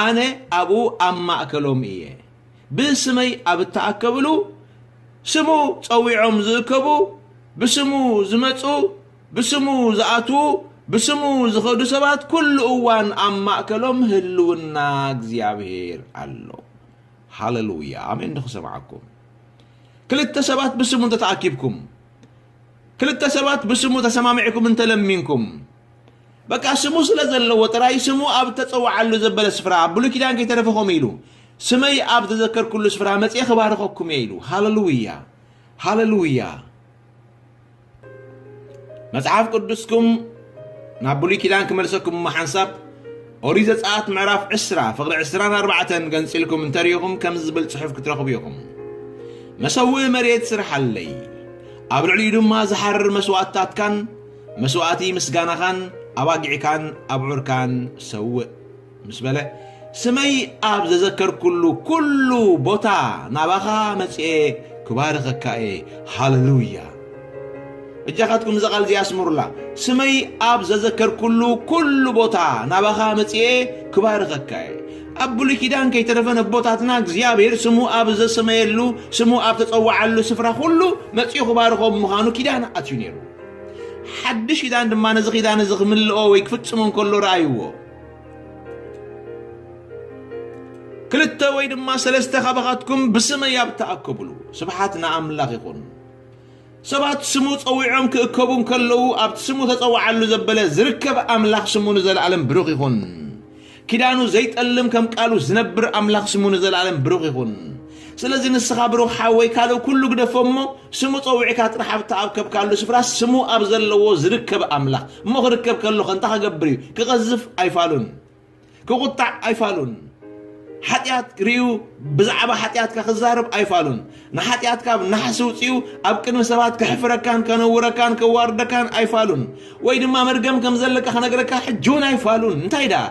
ኣነ ኣብኡ ኣብ ማእከሎም እየ። ብስመይ ኣብ እተኣከብሉ፣ ስሙ ጸዊዖም ዝእከቡ፣ ብስሙ ዝመጹ፣ ብስሙ ዝኣትዉ፣ ብስሙ ዝኸዱ ሰባት ኩሉ እዋን ኣብ ማእከሎም ህልውና እግዚኣብሔር ኣሎ። ሃሌሉያ። ኣሜን። ዶ ክሰምዓኩም? ክልተ ሰባት ብስሙ እንተተኣኪብኩም፣ ክልተ ሰባት ብስሙ ተሰማሚዕኩም እንተለሚንኩም፣ በቃ ስሙ ስለ ዘለዎ ጥራይ፣ ስሙ ኣብ ተጸውዓሉ ዘበለ ስፍራ፣ ኣብ ብሉይ ኪዳን ከይተረፈ ከምኡ ኢሉ፣ "ስመይ ኣብ ዘዘከርኩሉ ስፍራ መጽየ ክባርኸኩም እየ" ኢሉ። ሃሌሉያ። ሃሌሉያ። መጽሓፍ ቅዱስኩም ናብ ብሉይ ኪዳን ክመልሰኩም እሞ ሓንሳብ ኦሪት ዘጸኣት ምዕራፍ ዕስራ ፍቕዲ ዕስራን ኣርባዕተን ገንጺልኩም እንተሪኢኹም ከምዚ ዝብል ጽሑፍ ክትረኽቡ ኢኹም። "መሰውኢ መሬት ስርሓለይ፣ ኣብ ልዕሊኡ ድማ ዝሓርር መስዋእትታትካን መስዋእቲ ምስጋናኻን ኣባጊዕካን ኣብዑርካን ሰውእ" ምስ በለ፣ "ስመይ ኣብ ዘዘከርኩሉ ኩሉ ቦታ ናባኻ መጺኤ ክባርኸካ እየ።" ሃሌሉያ! እጃኻትኩም እዛ ቃል እዚኣ ኣስምሩላ። "ስመይ ኣብ ዘዘከርኩሉ ኩሉ ቦታ ናባኻ መጺኤ ክባርኸካ እየ።" ኣብ ብሉይ ኪዳን ከይተረፈ ነቦታትና እግዚኣብሔር ስሙ ኣብ ዘሰመየሉ፣ ስሙ ኣብ ተጸውዓሉ ስፍራ ኩሉ መጺኡ ክባርኾም ምዃኑ ኪዳን ኣትዩ ነይሩ። ሓድሽ ኪዳን ድማ ነዚ ኪዳን እዚ ክምልኦ ወይ ክፍጽሞ እንከሎ ረኣይዎ። "ክልተ ወይ ድማ ሰለስተ ካባኻትኩም ብስመይ ኣብ ተኣከብሉ፣ ስብሓት ንኣምላኽ ይኹን።" ሰባት ስሙ ጸዊዖም ክእከቡ እንከለዉ፣ ኣብቲ ስሙ ተጸውዓሉ ዘበለ ዝርከብ ኣምላኽ ስሙ ንዘለኣለም ብሩኽ ይኹን። ኪዳኑ ዘይጠልም፣ ከም ቃሉ ዝነብር ኣምላኽ ስሙ ንዘለኣለም ብሩኽ ይኹን። ስለዚ ንስኻ ብሩኽ ሓወይ፣ ካልእ ኩሉ ግደፎ እሞ፣ ስሙ ጸዊዕካ ጥራሕ ኣብ ተኣከብካሉ ስፍራ ስሙ ኣብ ዘለዎ ዝርከብ ኣምላኽ እሞ ክርከብ ከሎ ከ እንታይ ክገብር እዩ? ክቐዝፍ ኣይፋሉን። ክቑጣዕ ኣይፋሉን። ሓጢኣት ርእዩ ብዛዕባ ሓጢኣትካ ክዛረብ ኣይፋሉን። ንሓጢኣትካ ኣብ ናሕሲ ውፅኡ ኣብ ቅድሚ ሰባት ከሕፍረካን ከነውረካን ከዋርደካን ኣይፋሉን። ወይ ድማ መርገም ከም ዘለካ ክነግረካ ሕጂ እውን ኣይፋሉን። እንታይ ደኣ?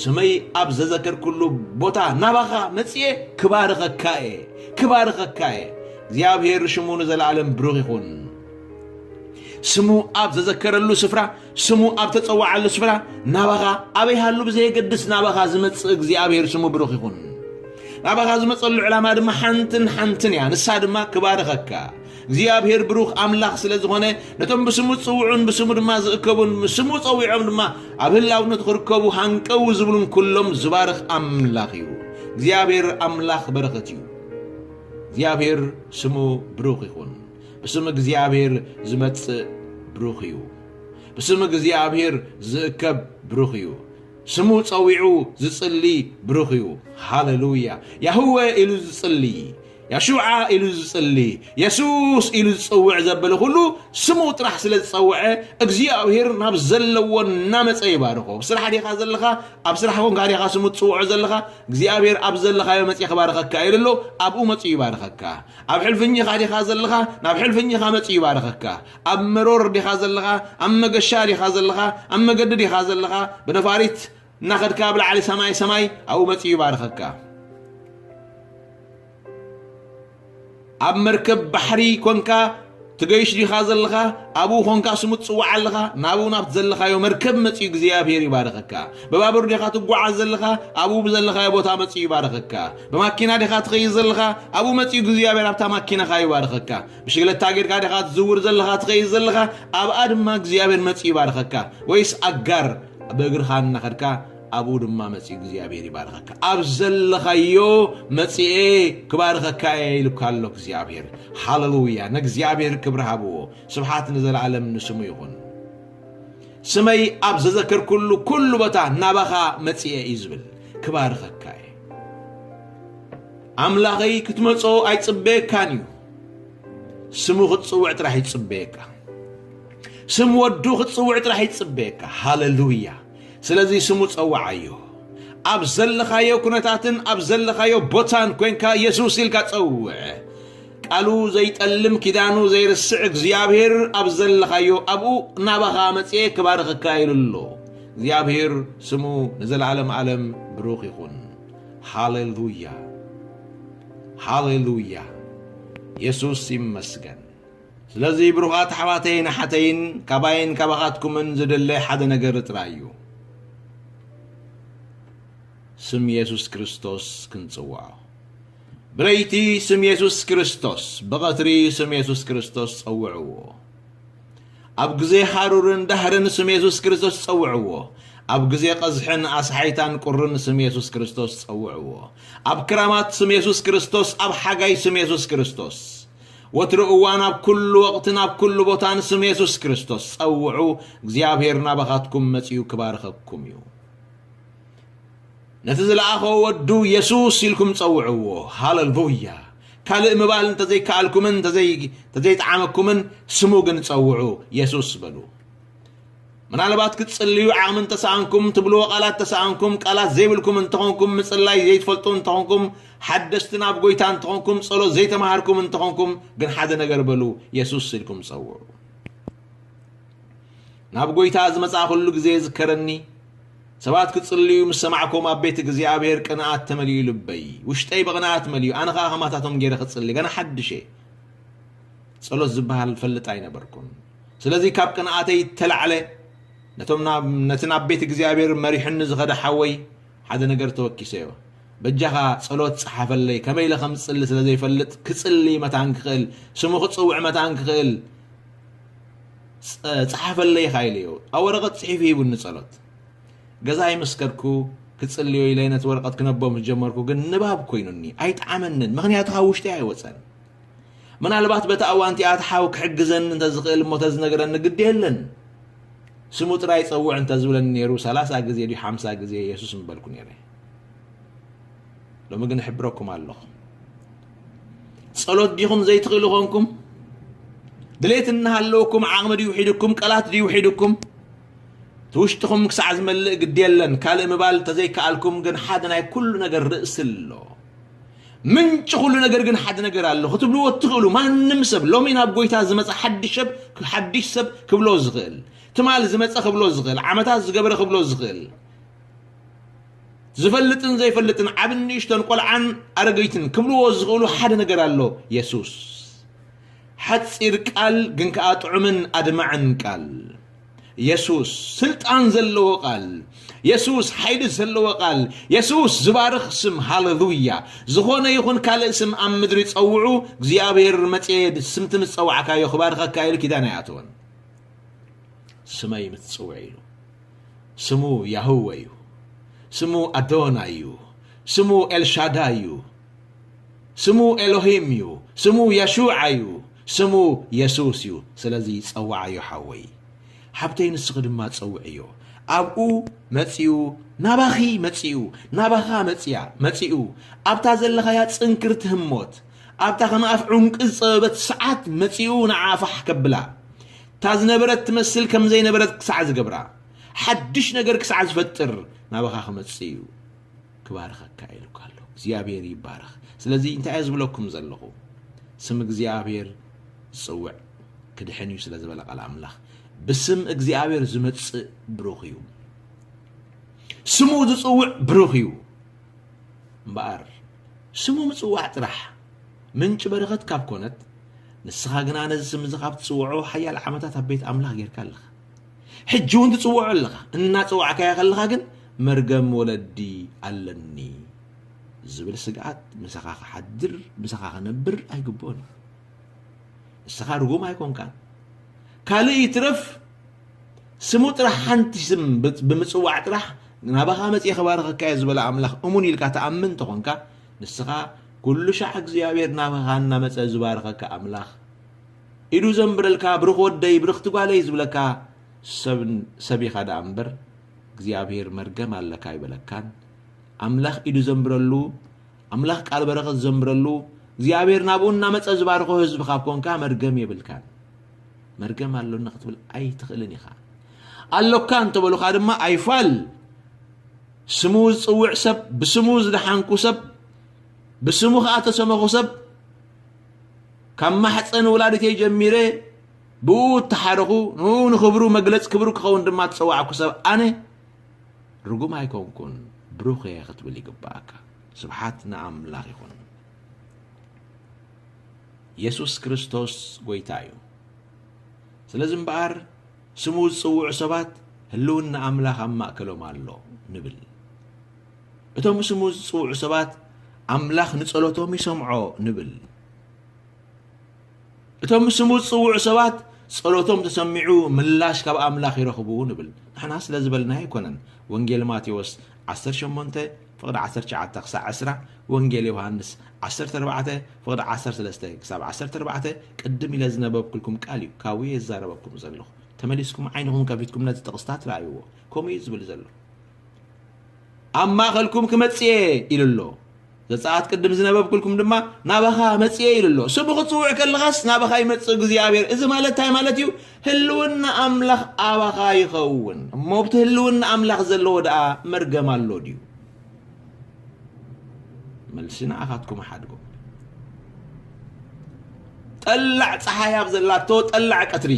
ስመይ ኣብ ዘዘከርኩሉ ቦታ ናባኻ መፅየ ክባርኸካ እየ፣ ክባርኸካ እየ። እግዚኣብሔር ሽሙ ንዘለኣለም ብሩኽ ይኹን። ስሙ ኣብ ዘዘከረሉ ስፍራ፣ ስሙ ኣብ ተጸዋዓሉ ስፍራ፣ ናባኻ ኣበይ ሃሉ ብዘየገድስ ናባኻ ዝመጽእ እግዚኣብሔር ስሙ ብሩኽ ይኹን። ናባኻ ዝመጸሉ ዕላማ ድማ ሓንትን ሓንትን እያ፣ ንሳ ድማ ክባርኸካ። እግዚኣብሔር ብሩኽ ኣምላኽ ስለ ዝኾነ፣ ነቶም ብስሙ ዝጽውዑን ብስሙ ድማ ዝእከቡን፣ ስሙ ጸዊዖም ድማ ኣብ ህላውነቱ ክርከቡ ሃንቀው ዝብሉን ኩሎም ዝባርኽ ኣምላኽ እዩ። እግዚኣብሔር ኣምላኽ በረኸት እዩ። እግዚኣብሔር ስሙ ብሩኽ ይኹን። ብስም እግዚኣብሔር ዝመጽእ ብሩኽ እዩ። ብስም እግዚኣብሔር ዝእከብ ብሩኽ እዩ። ስሙ ጸዊዑ ዝጽሊ ብሩኽ እዩ። ሃሌሉያ። ያህወ ኢሉ ዝጽሊ፣ ያሹዓ ኢሉ ዝጽሊ፣ የሱስ ኢሉ ዝጸውዕ ዘበለ ኩሉ ስሙ ጥራሕ ስለ ዝጸውዐ፣ እግዚኣብሔር ናብ ዘለዎ እናመጸ ይባርኾ። ኣብ ስራሕ ዲኻ ዘለኻ? ኣብ ስራሕ ኮንካ ዲኻ ስሙ ትጽውዖ ዘለኻ? እግዚኣብሔር ኣብ ዘለኻዮ መጺኡ ክባርኸካ ኢሉ ኣሎ። ኣብኡ መጺኡ ይባርኸካ። ኣብ ሕልፍኝኻ ዲኻ ዘለኻ? ናብ ሕልፍኝኻ መጺኡ ይባርኸካ። ኣብ መሮር ዲኻ ዘለኻ? ኣብ መገሻ ዲኻ ዘለኻ? ኣብ መገዲ ዲኻ ዘለኻ? ብነፋሪት እናኸድካ ኣብ ላዕሊ ሰማይ ሰማይ ኣብኡ መጺኡ ይባርኸካ። ኣብ መርከብ ባሕሪ ኮንካ ትገይሽ ዲኻ ዘለኻ? ኣብኡ ኮንካ ስሙ ትጽዋዕ ኣለኻ? ናብኡ ናብቲ ዘለኻዮ መርከብ መጺኡ እግዚኣብሔር ይባርኸካ። ብባቡር ዲኻ ትጓዓዝ ዘለኻ? ኣብኡ ብዘለኻዮ ቦታ መጺኡ ይባርኸካ። ብማኪና ዲኻ ትኸይድ ዘለኻ? ኣብኡ መጺኡ እግዚኣብሔር ኣብታ ማኪናኻ ይባርኸካ። ብሽግለታ ጌርካ ዲኻ ትዝውር ዘለኻ፣ ትኸይድ ዘለኻ? ኣብኣ ድማ እግዚኣብሔር መጺኡ ይባርኸካ። ወይስ ኣጋር ብእግርኻ እናኸድካ ኣብኡ ድማ መጺኡ እግዚኣብሔር ይባርኸካ። ኣብ ዘለኻዮ መጺኤ ክባርኸካ እየ ኢሉካ ኣሎ እግዚኣብሔር። ሃሌሉያ! ንእግዚኣብሔር ክብሪ ሃብዎ። ስብሓት ንዘለዓለም ንስሙ ይኹን። ስመይ ኣብ ዘዘከርኩሉ ኩሉ ቦታ ናባኻ መጺኤ እዩ ዝብል። ክባርኸካ እየ። ኣምላኸይ ክትመጾ ኣይጽበየካን እዩ። ስሙ ክትጽውዕ ጥራሕ ይጽበየካ። ስም ወዱ ክትጽውዕ ጥራሕ ይጽበየካ። ሃሌሉያ! ስለዚ ስሙ ጸውዓዮ። ኣብ ዘለኻዮ ኩነታትን ኣብ ዘለኻዮ ቦታን ኮንካ የሱስ ኢልካ ጸውዕ። ቃሉ ዘይጠልም ኪዳኑ ዘይርስዕ እግዚኣብሔር ኣብ ዘለኻዮ ኣብኡ ናባኻ መጽኤ ክባርኸካ ኢሉ ኣሎ። እግዚኣብሔር ስሙ ንዘለዓለም ዓለም ብሩኽ ይኹን። ሃሌሉያ! ሃሌሉያ! የሱስ ይመስገን። ስለዚ ብሩኻት ኣሕዋተይን ኣሓተይን፣ ካባይን ካባኻትኩምን ዝድለ ሓደ ነገር ጥራይ እዩ። ስም የሱስ ክርስቶስ ክንጽውዖ። ብለይቲ ስም የሱስ ክርስቶስ፣ ብቐትሪ ስም የሱስ ክርስቶስ ጸውዕዎ። ኣብ ግዜ ሃሩርን ዳህርን ስም የሱስ ክርስቶስ ጸውዕዎ። ኣብ ግዜ ቀዝሕን ኣስሓይታን ቁርን ስም የሱስ ክርስቶስ ጸውዕዎ። ኣብ ክራማት ስም የሱስ ክርስቶስ፣ ኣብ ሓጋይ ስም የሱስ ክርስቶስ። ወትሩ እዋን ኣብ ኩሉ ወቕትን ኣብ ኩሉ ቦታን ስም የሱስ ክርስቶስ ጸውዑ። እግዚኣብሔር ናባኻትኩም መጺኡ ክባርኸኩም እዩ። ነቲ ዝለኣኾ ወዱ የሱስ ኢልኩም ጸውዕዎ። ሃሌሉያ! ካልእ ምባል እንተዘይከኣልኩምን እንተዘይ-፣ እንተዘይጠዓመኩምን ስሙ ግን ጸውዑ፣ የሱስ በሉ። ምናልባት ክትጽልዩ ዓቕሚ እንተሰኣንኩም፣ ትብልዎ ቃላት ተሰኣንኩም፣ ቃላት ዘይብልኩም እንተኾንኩም፣ ምጽላይ ዘይትፈልጡ እንተኾንኩም፣ ሓደስቲ ናብ ጎይታ እንተኾንኩም፣ ጸሎት ዘይተማሃርኩም እንተኾንኩም፣ ግን ሓደ ነገር በሉ፣ የሱስ ኢልኩም ጸውዑ። ናብ ጎይታ ዝመጽኣ ኩሉ ግዜ ዝከረኒ፣ ሰባት ክጽልዩ ምስ ሰማዕኩም ኣብ ቤት እግዚኣብሔር ቅንኣት ተመሊኡ ልበይ። ውሽጠይ ብቕንኣት መሊኡ፣ ኣነ ኸኣ ከማታቶም ገይረ ክጽሊ፣ ገና ሓድሽ እየ። ጸሎት ዝበሃል ፈልጥ ኣይነበርኩን። ስለዚ ካብ ቅንኣተይ እተላዕለ ነቶም ናብ-፣ ነቲ ናብ ቤት እግዚኣብሔር መሪሕኒ ዝኸደ ሓወይ ሓደ ነገር ተወኪሰዮ። በጃኻ ጸሎት ጸሓፈለይ፣ ከመይ ኢለ ከም ዝጽሊ ስለ ዘይፈልጥ፣ ክጽሊ መታን ክኽእል፣ ስሙ ክጽውዕ መታን ክኽእል፣ ጸ-፣ ጸሓፈለይ ኢኻ ኢለዮ። ኣብ ወረቐት ጽሒፉ ሂቡኒ ጸሎት። ገዛይ ምስ ከድኩ ክጽልዮ ኢለ ነቲ ወረቐት ክነቦ ምስ ጀመርኩ ግን ንባብ ኮይኑኒ፣ ኣይጠዓመንን። ምኽንያቱ ካብ ውሽጠይ ኣይወጸን። ምናልባት በቲ እዋን እቲኣ እቲ ሓው ክሕግዘኒ እንተዝኽእል እሞ ተዝነግረኒ ግዲ የለን። ስሙ ጥራይ ጸውዕ እንተዝብለኒ ነይሩ ሰላሳ ግዜ ድዩ ሓምሳ ግዜ የሱስ ምበልኩ ነይረ። ሎሚ ግን እሕብረኩም ኣለኹ። ጸሎት ዲኹም ዘይትኽእሉ ኾንኩም? ድሌት እናሃለወኩም ዓቕሚ ድዩ ውሒድኩም? ቃላት ድዩ ውሒድኩም? እቲ ውሽጥኹም ክሳዕ ዝመልእ ግዲ የለን። ካልእ ምባል እንተዘይከኣልኩም ግን ሓደ ናይ ኩሉ ነገር ርእሲ ኣሎ። ምንጪ ኩሉ ነገር ግን ሓደ ነገር ኣሎ ክትብልዎ እትኽእሉ ማንም ሰብ፣ ሎሚ ናብ ጎይታ ዝመጸ ሓድሽ ሰብ፣ ሓድሽ ሰብ ክብሎ ዝኽእል፣ ትማል ዝመጸ ክብሎ ዝኽእል፣ ዓመታት ዝገበረ ክብሎ ዝኽእል፣ ዝፈልጥን ዘይፈልጥን፣ ዓብን ንእሽቶን፣ ቆልዓን ኣረገይትን ክብልዎ ዝኽእሉ ሓደ ነገር ኣሎ፣ የሱስ። ሓጺር ቃል ግን ከኣ ጥዑምን ኣድማዕን ቃል። የሱስ ስልጣን ዘለዎ ቃል፣ የሱስ ሓይሊ ዘለዎ ቃል፣ የሱስ ዝባርኽ ስም። ሃሌሉያ! ዝኾነ ይኹን ካልእ ስም ኣብ ምድሪ ጸውዑ፣ እግዚኣብሔር መጽየ ስምቲ ምስ ጸዋዕካዮ ክባርኸካ ኢሉ ኪዳን ኣይኣተወን። ስመይ ምስ ትጽውዕ ኢሉ። ስሙ ያህወ እዩ። ስሙ ኣዶናይ እዩ። ስሙ ኤልሻዳይ እዩ። ስሙ ኤሎሂም እዩ። ስሙ የሹዓ እዩ። ስሙ የሱስ እዩ። ስለዚ ጸውዓዮ ሓወይ። ሓብተይ ንስኺ ድማ ጸውዕዮ። ኣብኡ መጺኡ ናባኺ መጺኡ፣ ናባኻ መጺያ፣ መጺኡ፣ ኣብታ ዘለኻያ ጽንክርቲ ህሞት፣ ኣብታ ከም ኣፍ ዑንቂ ዝጸበበት ሰዓት መጺኡ ንዓ ፋሕ ከብላ። እታ ዝነበረት ትመስል ከም ዘይነበረት ክሳዕ ዝገብራ፣ ሓድሽ ነገር ክሳዕ ዝፈጥር ናባኻ ክመጽእ እዩ። ክባርኸካ ኢሉካ ኣሎ። እግዚኣብሔር ይባረኽ። ስለዚ እንታይ እየ ዝብለኩም ዘለኹ? ስም እግዚኣብሔር ዝጽውዕ ክድሕን እዩ ስለ ዝበለ ቃል ኣምላኽ፣ ብስም እግዚኣብሔር ዝመጽእ ብሩኽ እዩ። ስሙ ዝጽውዕ ብሩኽ እዩ። እምበኣር ስሙ ምጽዋዕ ጥራሕ ምንጪ በረኸት ካብ ኮነት፣ ንስኻ ግና ነዚ ስም እዚ ካብ ትጽውዖ ሓያል ዓመታት ኣብ ቤት ኣምላኽ ጌርካ ኣለኻ። ሕጂ እውን ትጽውዖ ኣለኻ። እናጸዋዕካዮ ከለኻ ግን መርገም ወለዲ ኣለኒ ዝብል ስግኣት ምሳኻ ክሓድር፣ ምሳኻ ክነብር ኣይግብኦን እዩ። ንስኻ ርጉም ኣይኮንካን። ካልእ ይትረፍ ስሙ ጥራሕ ሓንቲ ስም ብ-፣ ብምጽዋዕ ጥራሕ ናባኻ መጽየ ክባርኸካ እየ ዝበለ ኣምላኽ እሙን ኢልካ ትኣምን እንተኾንካ፣ ንስኻ ኩሉ ሻዕ እግዚኣብሔር ናባኻ እናመጸ ዝባርኸካ ኣምላኽ፣ ኢዱ ዘንብረልካ ብሩኽ ወደይ ብርኽቲ ጓለይ ዝብለካ ሰብ፣ ሰብ ኢኻ ደኣ እምበር እግዚኣብሔር መርገም ኣለካ ኣይበለካን። ኣምላኽ ኢዱ ዘንብረሉ፣ ኣምላኽ ቃል በረኸት ዘንብረሉ፣ እግዚኣብሔር ናብኡ እናመጸ ዝባርኾ ህዝቢ ካብ ኮንካ መርገም የብልካን። መርገም ኣሎኒ ክትብል ኣይትኽእልን ኢኻ። ኣሎካ እንተበሉኻ ድማ ኣይፋል። ስሙ ዝጽውዕ ሰብ፣ ብስሙ ዝደሓንኩ ሰብ፣ ብስሙ ኸኣ ተሰመኹ ሰብ፣ ካብ ማሕፀን ወላዲተይ ጀሚረ ብኡ እተሓረኹ፣ ንኡ ንኽብሩ መግለፂ ክብሩ ክኸውን ድማ እተፀዋዕኩ ሰብ ኣነ ርጉም ኣይኮንኩን፣ ብሩኽ እየ ክትብል ይግብኣካ። ስብሓት ንኣምላኽ ይኹን። የሱስ ክርስቶስ ጐይታ እዩ። ስለዚ እምበኣር ስሙ ዝጽውዑ ሰባት ህልውና ኣምላኽ ኣብ ማእከሎም ኣሎ ንብል። እቶም ስሙ ዝጽውዑ ሰባት ኣምላኽ ንጸሎቶም ይሰምዖ ንብል። እቶም ስሙ ዝጽውዑ ሰባት ጸሎቶም ተሰሚዑ ምላሽ ካብ ኣምላኽ ይረኽቡ ንብል። ንሕና ስለ ዝበልናዮ ኣይኮነን። ወንጌል ማቴዎስ ዓሰርተ ሸሞንተ ፍቕዲ ዓሰርተ ትሽዓተ ክሳዕ ዕስራ፣ ወንጌል ዮሃንስ ዓሰርተ ኣርባዕተ ፍቕዲ ዓሰርተ ሰለስተ ክሳብ ዓሰርተ ኣርባዕተ ቅድም ኢለ ዝነበብኩልኩም ቃል እዩ። ካብኡ እየ ዝዛረበኩም ዘለኹ። ተመሊስኩም ዓይንኹም ከፊትኩም ነቲ ጥቕስታት ረኣይዎ። ከምኡ እዩ ዝብል ዘሎ። ኣብ ማእኸልኩም ክመጽእ እየ ኢሉ ኣሎ። ዘጸኣት ቅድም ዝነበብኩልኩም ድማ ናባኻ መጽእ እየ ኢሉ ኣሎ። ስሙ ክትጽውዕ ከለኻስ ናባኻ ይመጽእ እግዚኣብሔር። እዚ ማለት እንታይ ማለት እዩ? ህልውና ኣምላኽ ኣባኻ ይኸውን። እሞ ኣብቲ ህልውና ኣምላኽ ዘለዎ ደኣ መርገም ኣሎ ድዩ? መልሲ ንኣኻትኩም ሓድጎ። ጠላዕ ጸሓይ ኣብ ዘላቶ ጠላዕ ቀትሪ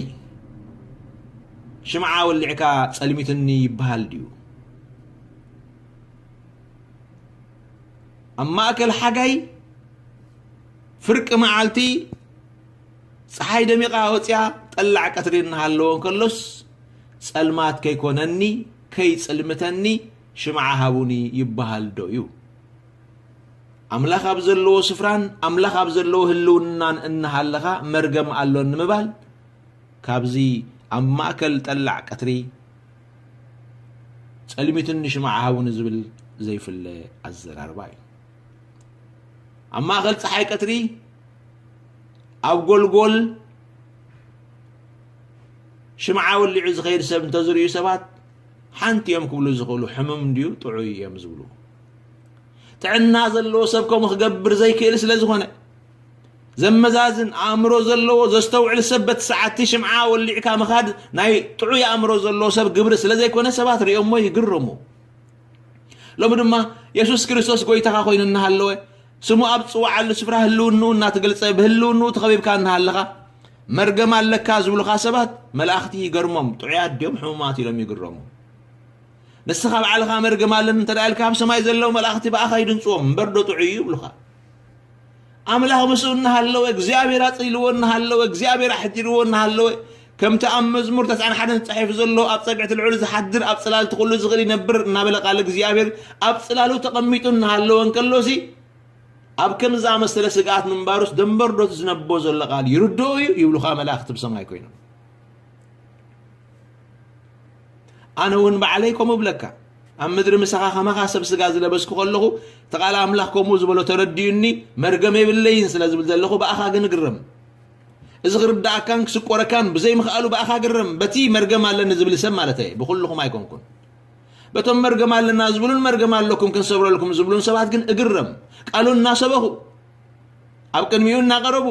ሽምዓ ወሊዕካ ጸልሚትኒ ይበሃል ድዩ? ኣብ ማእከል ሓጋይ ፍርቂ መዓልቲ ጸሓይ ደሚቓ ወጽያ ጠላዕ ቀትሪ እናሃለወ እንከሎስ፣ ጸልማት ከይኮነኒ፣ ከይጽልምተኒ ሽምዓ ሃቡኒ ይበሃል ዶ እዩ? ኣምላኽ ኣብ ዘለዎ ስፍራን ኣምላኽ ኣብ ዘለዎ ህልውናን እናሃለኻ መርገም ኣሎ ንምባል፣ ካብዚ ኣብ ማእከል ጠላዕ ቀትሪ ጸልሚትኒ ሽምዓ ሃቡኒ ዝብል ዘይፍለ ኣዘራርባ እዩ። ኣብ ማእከል ጸሓይ ቀትሪ ኣብ ጎልጎል ሽምዓ ወሊዑ ዝኸይድ ሰብ እንተዝርእዩ ሰባት ሓንቲ እዮም ክብሉ ዝኽእሉ፣ ሕሙም እንድዩ ጥዑይ እዮም ዝብሉ። ጥዕና ዘለዎ ሰብ ከምኡ ክገብር ዘይክእል ስለ ዝኾነ፣ ዘመዛዝን ኣእምሮ ዘለዎ ዘስተውዕል ሰብ በቲ ሰዓትቲ ሽምዓ ወሊዕካ ምኻድ ናይ ጥዑይ ኣእምሮ ዘለዎ ሰብ ግብሪ ስለ ዘይኮነ ሰባት ርእዮሞ ይግረሙ። ሎሚ ድማ የሱስ ክርስቶስ ጐይታኻ ኮይኑ እናሃለወ፣ ስሙ ኣብ ትጽውዓሉ ስፍራ ህልውንኡ እናተገልጸ፣ ብህልውንኡ ተኸቢብካ እናሃለኻ፣ መርገም ኣለካ ዝብሉኻ ሰባት፣ መላእኽቲ ይገርሞም፣ ጥዑያት ድዮም ሕሙማት ኢሎም ይግረሙ። ንስኻ ባዕልኻ መርገም ኣለኒ እንተ ደኣ ኢልካ፣ ኣብ ሰማይ ዘለዉ መላእኽቲ ብኣኻ ይድንጽዎም፣ እምበር ዶ ጥዑይ እዩ ይብሉኻ። ኣምላኽ ምስኡ እናሃለወ፣ እግዚኣብሔር ኣጽሊልዎ እናሃለወ፣ እግዚኣብሔር ኣሕዲርዎ እናሃለወ፣ ከምቲ ኣብ መዝሙር ተስዓን ሓደን ተጻሒፉ ዘሎ፣ "ኣብ ጸግዒ እቲ ልዑል ዝሓድር፣ ኣብ ጽላል እቲ ኩሉ ዝኽእል ይነብር" እናበለ ቃል እግዚኣብሔር ኣብ ጽላሉ ተቐሚጡ እናሃለወ እንከሎሲ፣ ኣብ ከምዚ ዝኣመሰለ ስግኣት ምንባሩስ ደንበርዶት ዝነቦ ዘሎ ቃል ይርድኦ እዩ ይብሉኻ መላእኽቲ ብሰማይ ኮይኖም። ኣነ እውን ባዕለይ ከምኡ እብለካ። ኣብ ምድሪ ምሳኻ ከማኻ ሰብ ስጋ ዝለበስኩ ከለኹ፣ እቲ ቃል ኣምላኽ ከምኡ ዝበሎ ተረዲኡኒ፣ መርገም የብለይን ስለ ዝብል ዘለኹ፣ ብኣኻ ግን እግረም። እዚ ክርድኣካን ክስቆረካን ብዘይምኽኣሉ ብኣኻ ግረም። በቲ መርገም ኣለኒ ዝብል ሰብ ማለተይ፣ ብኹልኹም ኣይኮንኩን። በቶም መርገም ኣለና ዝብሉን መርገም ኣለኩም ክንሰብረልኩም ዝብሉን ሰባት ግን እግረም። ቃሉ እናሰበኹ፣ ኣብ ቅድሚኡ እናቐረቡ፣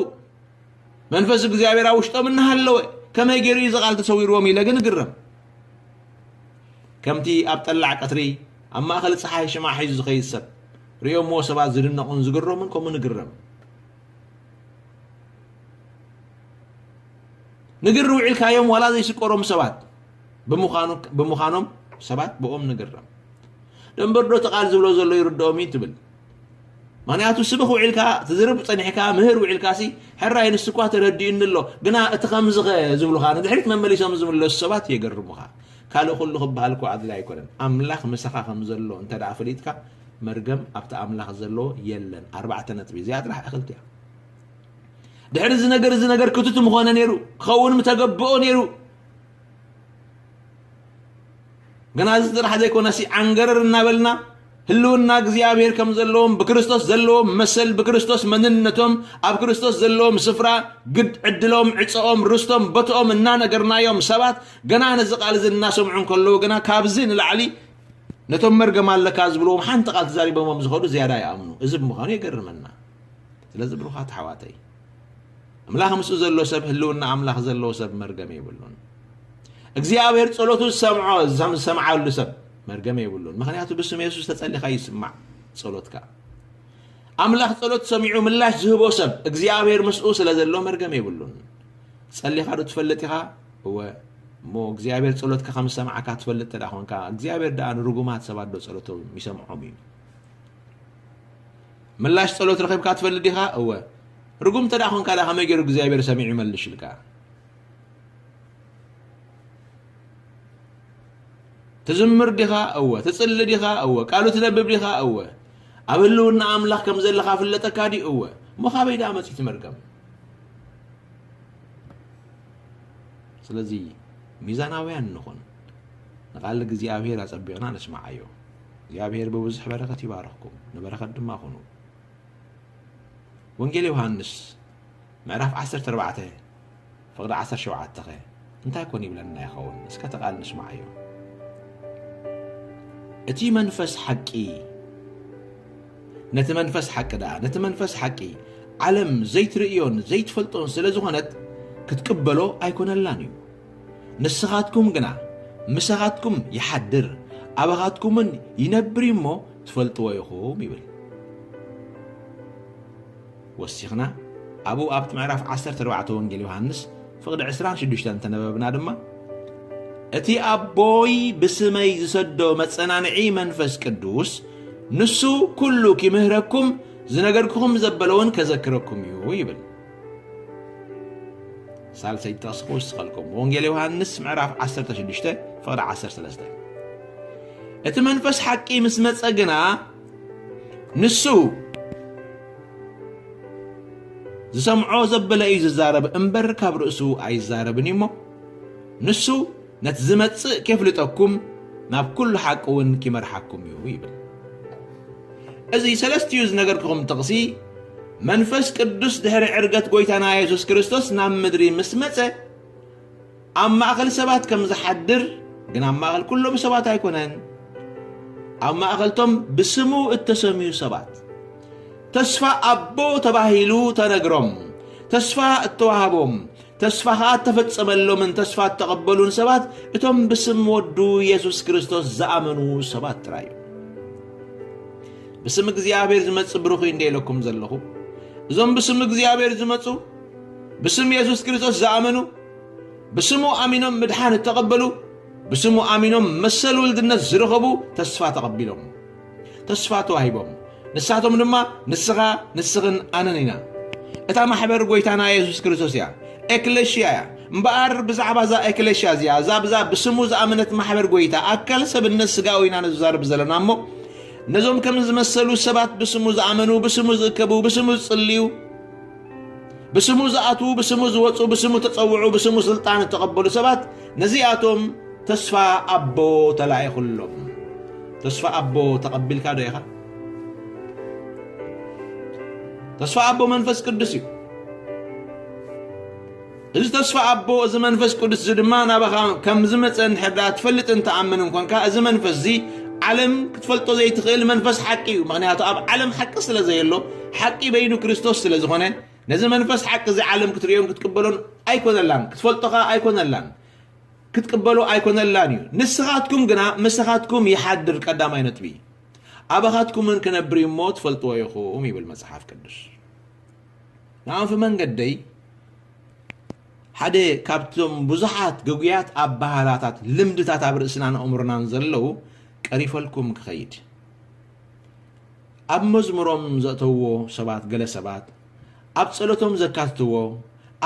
መንፈስ እግዚኣብሔር ኣብ ውሽጦም እናሃለወ፣ ከመይ ገይሩ እዩ እዚ ቃል ተሰዊርዎም ኢለ ግን እግረም። ከምቲ ኣብ ጠላዕ ቀትሪ ኣብ ማእከል ጸሓይ ሽምዓ ሒዙ ዝኸይድ ሰብ ርእዮምዎ ሰባት ዝድነቑን ዝግረሙን፣ ከምኡ ንግረም። ንግሪ ውዒልካዮም ዋላ ዘይስቆሮም ሰባት ብምዃኑ-፣ ብምዃኖም ሰባት ብኦም ንግረም። ደንበርዶ እቲ ቃል ዝብሎ ዘሎ ይርድኦም እዩ ትብል። ምኽንያቱ ስብኽ ውዒልካ፣ ትዝርብ ጸኒሕካ፣ ምህር ውዒልካሲ፣ ሕራይ ንሱ እኳ ተረዲኡኒ ኣሎ፣ ግና እቲ ከምዚ ኸ ዝብሉኻ ንድሕሪት መመሊሶም ዝምለሱ ሰባት የገርሙኻ። ካልእ ኩሉ ክበሃል እኮ ኣድላይ ኣይኮነን። ኣምላኽ ምሳኻ ከም ዘሎ እንተ ደኣ ፈሊጥካ፣ መርገም ኣብቲ ኣምላኽ ዘለዎ የለን። ኣርባዕተ ነጥቢ፣ እዚኣ ጥራሕ እኽልቲ እያ። ድሕሪ እዚ ነገር፣ እዚ ነገር ክቱት ምኾነ ነይሩ፣ ክኸውን ምተገብኦ ነይሩ። ግና እዚ ጥራሕ ዘይኮነሲ ዓንገረር እናበልና ህልውና እግዚኣብሔር ከም ዘለዎም፣ ብክርስቶስ ዘለዎም መሰል፣ ብክርስቶስ መንነቶም፣ ኣብ ክርስቶስ ዘለዎም ስፍራ፣ ግድ ዕድሎም፣ ዕፀኦም፣ ርስቶም፣ ቦትኦም እናነገርናዮም ሰባት ገና ነዚ ቃል እዚ እናሰምዑ እንከለዉ ግና ካብዚ ንላዕሊ ነቶም መርገም ኣለካ ዝብልዎም ሓንቲ ቃል ተዛሪቦሞም ዝኸዱ ዝያዳ ይኣምኑ። እዚ ብምዃኑ የገርመና። ስለዚ ብሩኻት ኣሕዋተይ፣ ኣምላኽ ምስኡ ዘሎ ሰብ፣ ህልውና ኣምላኽ ዘለዎ ሰብ መርገም የብሉን። እግዚኣብሔር ጸሎቱ ዝሰምዖ፣ ዝሰም-፣ ዝሰምዓሉ ሰብ መርገም የብሉን። ምኽንያቱ ብስም የሱስ ተጸሊኻ ይስማዕ ጸሎትካ። ኣምላኽ ጸሎት ሰሚዑ ምላሽ ዝህቦ ሰብ እግዚኣብሔር ምስኡ ስለ ዘሎ መርገም የብሉን። ጸሊኻ ዶ ትፈልጥ ኢኻ? እወ። እሞ እግዚኣብሔር ጸሎትካ ከም ዝሰምዓካ ትፈልጥ እንተ ደኣ ኾንካ፣ እግዚኣብሔር ደኣ ንርጉማት ሰባት ዶ ጸሎቶም ይሰምዖም እዩ? ምላሽ ጸሎት ረኺብካ ትፈልጥ ዲኻ? እወ። ርጉም እንተ ደኣ ኾንካ ደኣ ከመይ ገይሩ እግዚኣብሔር ሰሚዑ ይመልሽልካ? ትዝምር ዲኻ? እወ። ትጽሊ ዲኻ? እወ። ቃሉ ትነብብ ዲኻ? እወ። ኣብ ህልውና ኣምላኽ ከም ዘለኻ ፍለጠካ ድዩ? እወ። እሞ ካበይ ደኣ መጺኡ እቲ መርገም? ስለዚ ሚዛናውያን ንኹን። ንቓል እግዚኣብሔር ኣጸቢቕና ንስምዓዮ። እግዚኣብሔር ብብዙሕ በረኸት ይባርኽኩም። ንበረኸት ድማ ኩኑ። ወንጌል ዮሃንስ ምዕራፍ ዓሰርተ ኣርባዕተ ፍቕዲ ዓሰርተ ሸውዓተ ኸ እንታይ ኮን ይብለና ይኸውን? እስከ እቲ ቃል ንስምዓዮ። እቲ መንፈስ ሓቂ፣ ነቲ መንፈስ ሓቂ ደኣ፣ ነቲ መንፈስ ሓቂ ዓለም ዘይትርእዮን ዘይትፈልጦን ስለ ዝኾነት ክትቅበሎ ኣይኮነላን እዩ። ንስኻትኩም ግና ምሳኻትኩም ይሓድር፣ ኣባኻትኩምን ይነብር እዩ እሞ ትፈልጥዎ ኢኹም ይብል። ወሲኽና ኣብኡ ኣብቲ ምዕራፍ ዓሰርተ ኣርባዕተ ወንጌል ዮሃንስ ፍቕዲ ዕስራን ሽዱሽተን እንተነበብና ድማ፣ እቲ ኣቦይ ብስመይ ዝሰዶ መጸናንዒ መንፈስ ቅዱስ፣ ንሱ ኩሉ ኪምህረኩም፣ ዝነገርኩኹም ዘበለውን ከዘክረኩም እዩ ይብል። ሳልሰይቲ ጥቕሲ ክውስኸልኩም። ወንጌል ዮሃንስ ምዕራፍ ዓሰርተ ሽዱሽተ ፍቕዲ ዓሰርተ ሰለስተ። እቲ መንፈስ ሓቂ ምስ መጸ ግና ንሱ ዝሰምዖ ዘበለ እዩ ዝዛረብ እምበር ካብ ርእሱ ኣይዛረብን እዩ እሞ፣ ንሱ ነቲ ዝመጽእ ኬፍልጠኩም ናብ ኩሉ ሓቂ እውን ኪመርሓኩም እዩ ይብል። እዚ ሰለስቲኡ ዝነገርኩኹም ጥቕሲ መንፈስ ቅዱስ ድሕሪ ዕርገት ጎይታና የሱስ ክርስቶስ ናብ ምድሪ ምስ መጸ ኣብ ማእከል ሰባት ከም ዝሓድር፣ ግን ኣብ ማእከል ኩሎም ሰባት ኣይኮነን። ኣብ ማእከልቶም ብስሙ እተሰምዩ ሰባት፣ ተስፋ ኣቦ ተባሂሉ ተነግሮም፣ ተስፋ እተዋህቦም፣ ተስፋ ኸኣ እተፈጸመሎምን ተስፋ እተቐበሉን ሰባት እቶም ብስም ወዱ የሱስ ክርስቶስ ዝኣመኑ ሰባት ጥራይ እዩ። ብስም እግዚኣብሔር ዝመጽእ ብሩኽ እዩ እንደ ኢለኩም ዘለኹ፣ እዞም ብስም እግዚኣብሔር ዝመጹ፣ ብስም የሱስ ክርስቶስ ዝኣመኑ፣ ብስሙ ኣሚኖም ምድሓን እተቐበሉ፣ ብስሙ ኣሚኖም መሰል ውልድነት ዝረኸቡ ተስፋ ተቐቢሎም፣ ተስፋ ተዋሂቦም። ንሳቶም ድማ ንስኻ፣ ንስኽን ኣነን ኢና። እታ ማሕበር ጎይታና የሱስ ክርስቶስ እያ፣ ኤክለሽያ እያ። እምበኣር ብዛዕባ እዛ ኤክለሽያ እዚኣ፣ እዛ ብዛ ብስሙ ዝኣመነት ማሕበር ጎይታ፣ ኣካል ሰብነት ስጋዊ ኢና ንዛረብ ዘለና እሞ፣ ነዞም ከም ዝመሰሉ ሰባት ብስሙ ዝኣመኑ፣ ብስሙ ዝእከቡ፣ ብስሙ ዝጽልዩ፣ ብስሙ ዝኣትዉ፣ ብስሙ ዝወጹ፣ ብስሙ ተጸውዑ፣ ብስሙ ስልጣን እተቐበሉ ሰባት፣ ነዚኣቶም ተስፋ ኣቦ ተላኢኹሎም። ተስፋ ኣቦ ተቐቢልካ ዶ ኢኻ? ተስፋ ኣቦ መንፈስ ቅዱስ እዩ። እዚ ተስፋ ኣቦ፣ እዚ መንፈስ ቅዱስ እዚ ድማ ናባኻ ከም ዝመጸ እንድሕር ደኣ ትፈልጥን ትኣምንን ኮንካ፣ እዚ መንፈስ እዚ ዓለም ክትፈልጦ ዘይትኽእል መንፈስ ሓቂ እዩ። ምኽንያቱ ኣብ ዓለም ሓቂ ስለ ዘየሎ፣ ሓቂ በይኑ ክርስቶስ ስለ ዝኾነ፣ ነዚ መንፈስ ሓቂ እዚ ዓለም ክትርእዮን ክትቅበሎን ኣይኮነላን፣ ክትፈልጦ ኸኣ ኣይኮነላን፣ ክትቅበሎ ኣይኮነላን እዩ። ንስኻትኩም ግና ምሳኻትኩም ይሓድር፣ ቀዳማይ ነጥቢ። ኣባኻትኩምን ክነብር እዩ እሞ ትፈልጥዎ ኢኹም ይብል መጽሓፍ ቅዱስ። ንኣንፊ መንገደይ ሓደ ካብቶም ብዙሓት ግጉያት ኣበሃህላታት፣ ልምድታት ኣብ ርእስናን ኣእምሮናን ዘለዉ ቀሪፈልኩም ክኸይድ። ኣብ መዝሙሮም ዘእተውዎ ሰባት፣ ገለ ሰባት ኣብ ጸሎቶም ዘካትትዎ፣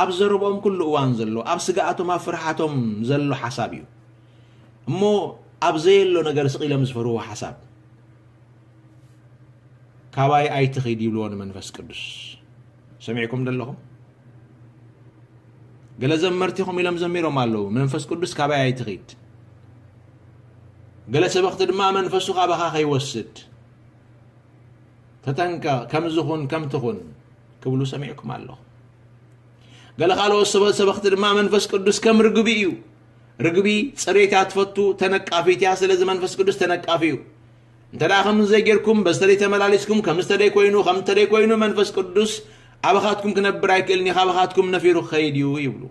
ኣብ ዘረብኦም ኩሉ እዋን ዘሎ፣ ኣብ ስግኣቶም፣ ኣብ ፍርሓቶም ዘሎ ሓሳብ እዩ። እሞ ኣብ ዘየሎ ነገር ስቕ ኢሎም ዝፈርዎ ሓሳብ። ካባይ ኣይትኺድ ይብልዎ ንመንፈስ ቅዱስ። ሰሚዕኩም ደለኹም? ገለ ዘመርቲ ኹም ኢሎም ዘሚሮም ኣለዉ፣ መንፈስ ቅዱስ ካባይ ኣይትኺድ። ገለ ሰበኽቲ ድማ መንፈሱ ካባኻ ከይወስድ ተጠንቀቕ፣ ከምዚ ኹን ከምቲ ኹን ክብሉ ሰሚዕኩም ኣለኹ። ገለ ካልኦት ሰበ-፣ ሰበኽቲ ድማ መንፈስ ቅዱስ ከም ርግቢ እዩ። ርግቢ ጽሬት እያ ትፈቱ፣ ተነቃፊት እያ። ስለዚ መንፈስ ቅዱስ ተነቃፊ እዩ። እንተ ደኣ ከምዚ ዘይጌርኩም፣ በዚ ተደይ ተመላሊስኩም፣ ከምዚ ተደይ ኮይኑ፣ ከምዚ ተደይ ኮይኑ፣ መንፈስ ቅዱስ ኣባኻትኩም ክነብር ኣይክእልን እዩ፣ ካባኻትኩም ነፊሩ ክኸይድ እዩ ይብሉ።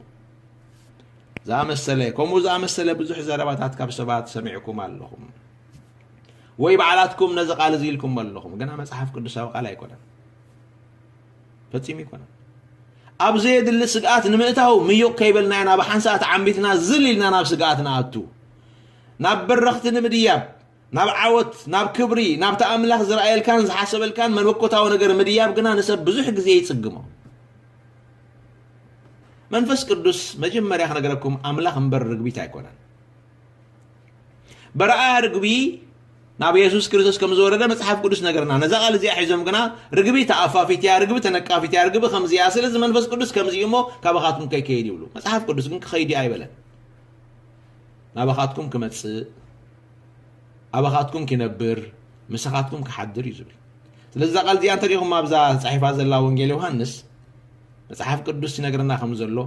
ዝኣመሰለ፣ ከምኡ ዝኣመሰለ ብዙሕ ዘረባታት ካብ ሰባት ሰሚዕኩም ኣለኹም። ወይ ባዕላትኩም ነዚ ቃል እዚ ኢልኩም ኣለኹም። ግና መጽሓፍ ቅዱሳዊ ቃል ኣይኮነን። ፈጺሙ ኣይኮነን። ኣብ ዘየድሊ ስግኣት ንምእታው ምዩቕ ከይበልና ኢና ብሓንሳእ ተዓንቢትና ዝል ኢልና ናብ ስግኣት ንኣቱ። ናብ በረኽቲ ንምድያብ፣ ናብ ዓወት፣ ናብ ክብሪ፣ ናብቲ ኣምላኽ ዝረኣየልካን ዝሓሰበልካን መለኮታዊ ነገር ምድያብ ግና ንሰብ ብዙሕ ግዜ ይጽግሞ። መንፈስ ቅዱስ መጀመርያ ክነገረኩም ኣምላኽ እምበር ርግቢት ኣይኮነን። በረኣያ ርግቢ ናብ የሱስ ክርስቶስ ከም ዝወረደ መጽሓፍ ቅዱስ ነገርና። ነዛ ቃል እዚኣ ሒዞም ግና ርግቢ ተኣፋፊት እያ፣ ርግቢ ተነቃፊት እያ፣ ርግቢ ከምዚ እያ፣ ስለዚ መንፈስ ቅዱስ ከምዚ እዩ እሞ ካባኻትኩም ከይከይድ ይብሉ። መጽሓፍ ቅዱስ ግን ክኸይድ እዩ ኣይበለን። ናባኻትኩም ክመጽእ፣ ኣባኻትኩም ክነብር፣ ምሳኻትኩም ክሓድር እዩ ዝብል። ስለዚ እዛ ቃል እዚኣ እንተሪኢኹም ኣብዛ ተጻሒፋ ዘላ ወንጌል ዮሃንስ መጽሓፍ ቅዱስ ይነግረና ከም ዘሎ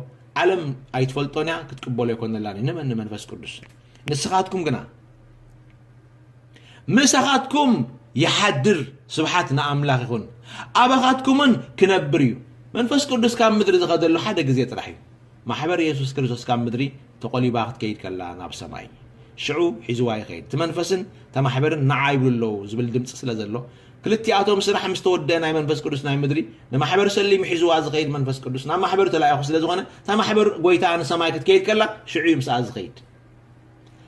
ዓለም ኣይትፈልጦን እያ፣ ክትቅበሎ ኣይኮነላን እዩ። ንመን? ንመንፈስ ቅዱስ። ንስኻትኩም ግና ምሳኻትኩም ይሓድር፣ ስብሓት ንኣምላኽ ይኹን፣ ኣባኻትኩምን ክነብር እዩ። መንፈስ ቅዱስ ካብ ምድሪ ዝኸደሉ ሓደ ግዜ ጥራሕ እዩ። ማሕበር የሱስ ክርስቶስ ካብ ምድሪ ተቖሊባ ክትከይድ ከላ ናብ ሰማይ፣ ሽዑ ሒዝዋ ይኸይድ። እቲ መንፈስን እታ ማሕበርን ንዓ ይብሉ ኣለዉ ዝብል ድምፂ ስለ ዘሎ፣ ክልቲኣቶም ስራሕ ምስ ተወደአ ናይ መንፈስ ቅዱስ ናይ ምድሪ ንማሕበር ሰሊሙ ሒዝዋ ዝኸይድ መንፈስ ቅዱስ ናብ ማሕበር ተላኢኹ ስለ ዝኾነ፣ እታ ማሕበር ጎይታ ንሰማይ ክትከይድ ከላ ሽዑ እዩ ምስኣ ዝኸይድ።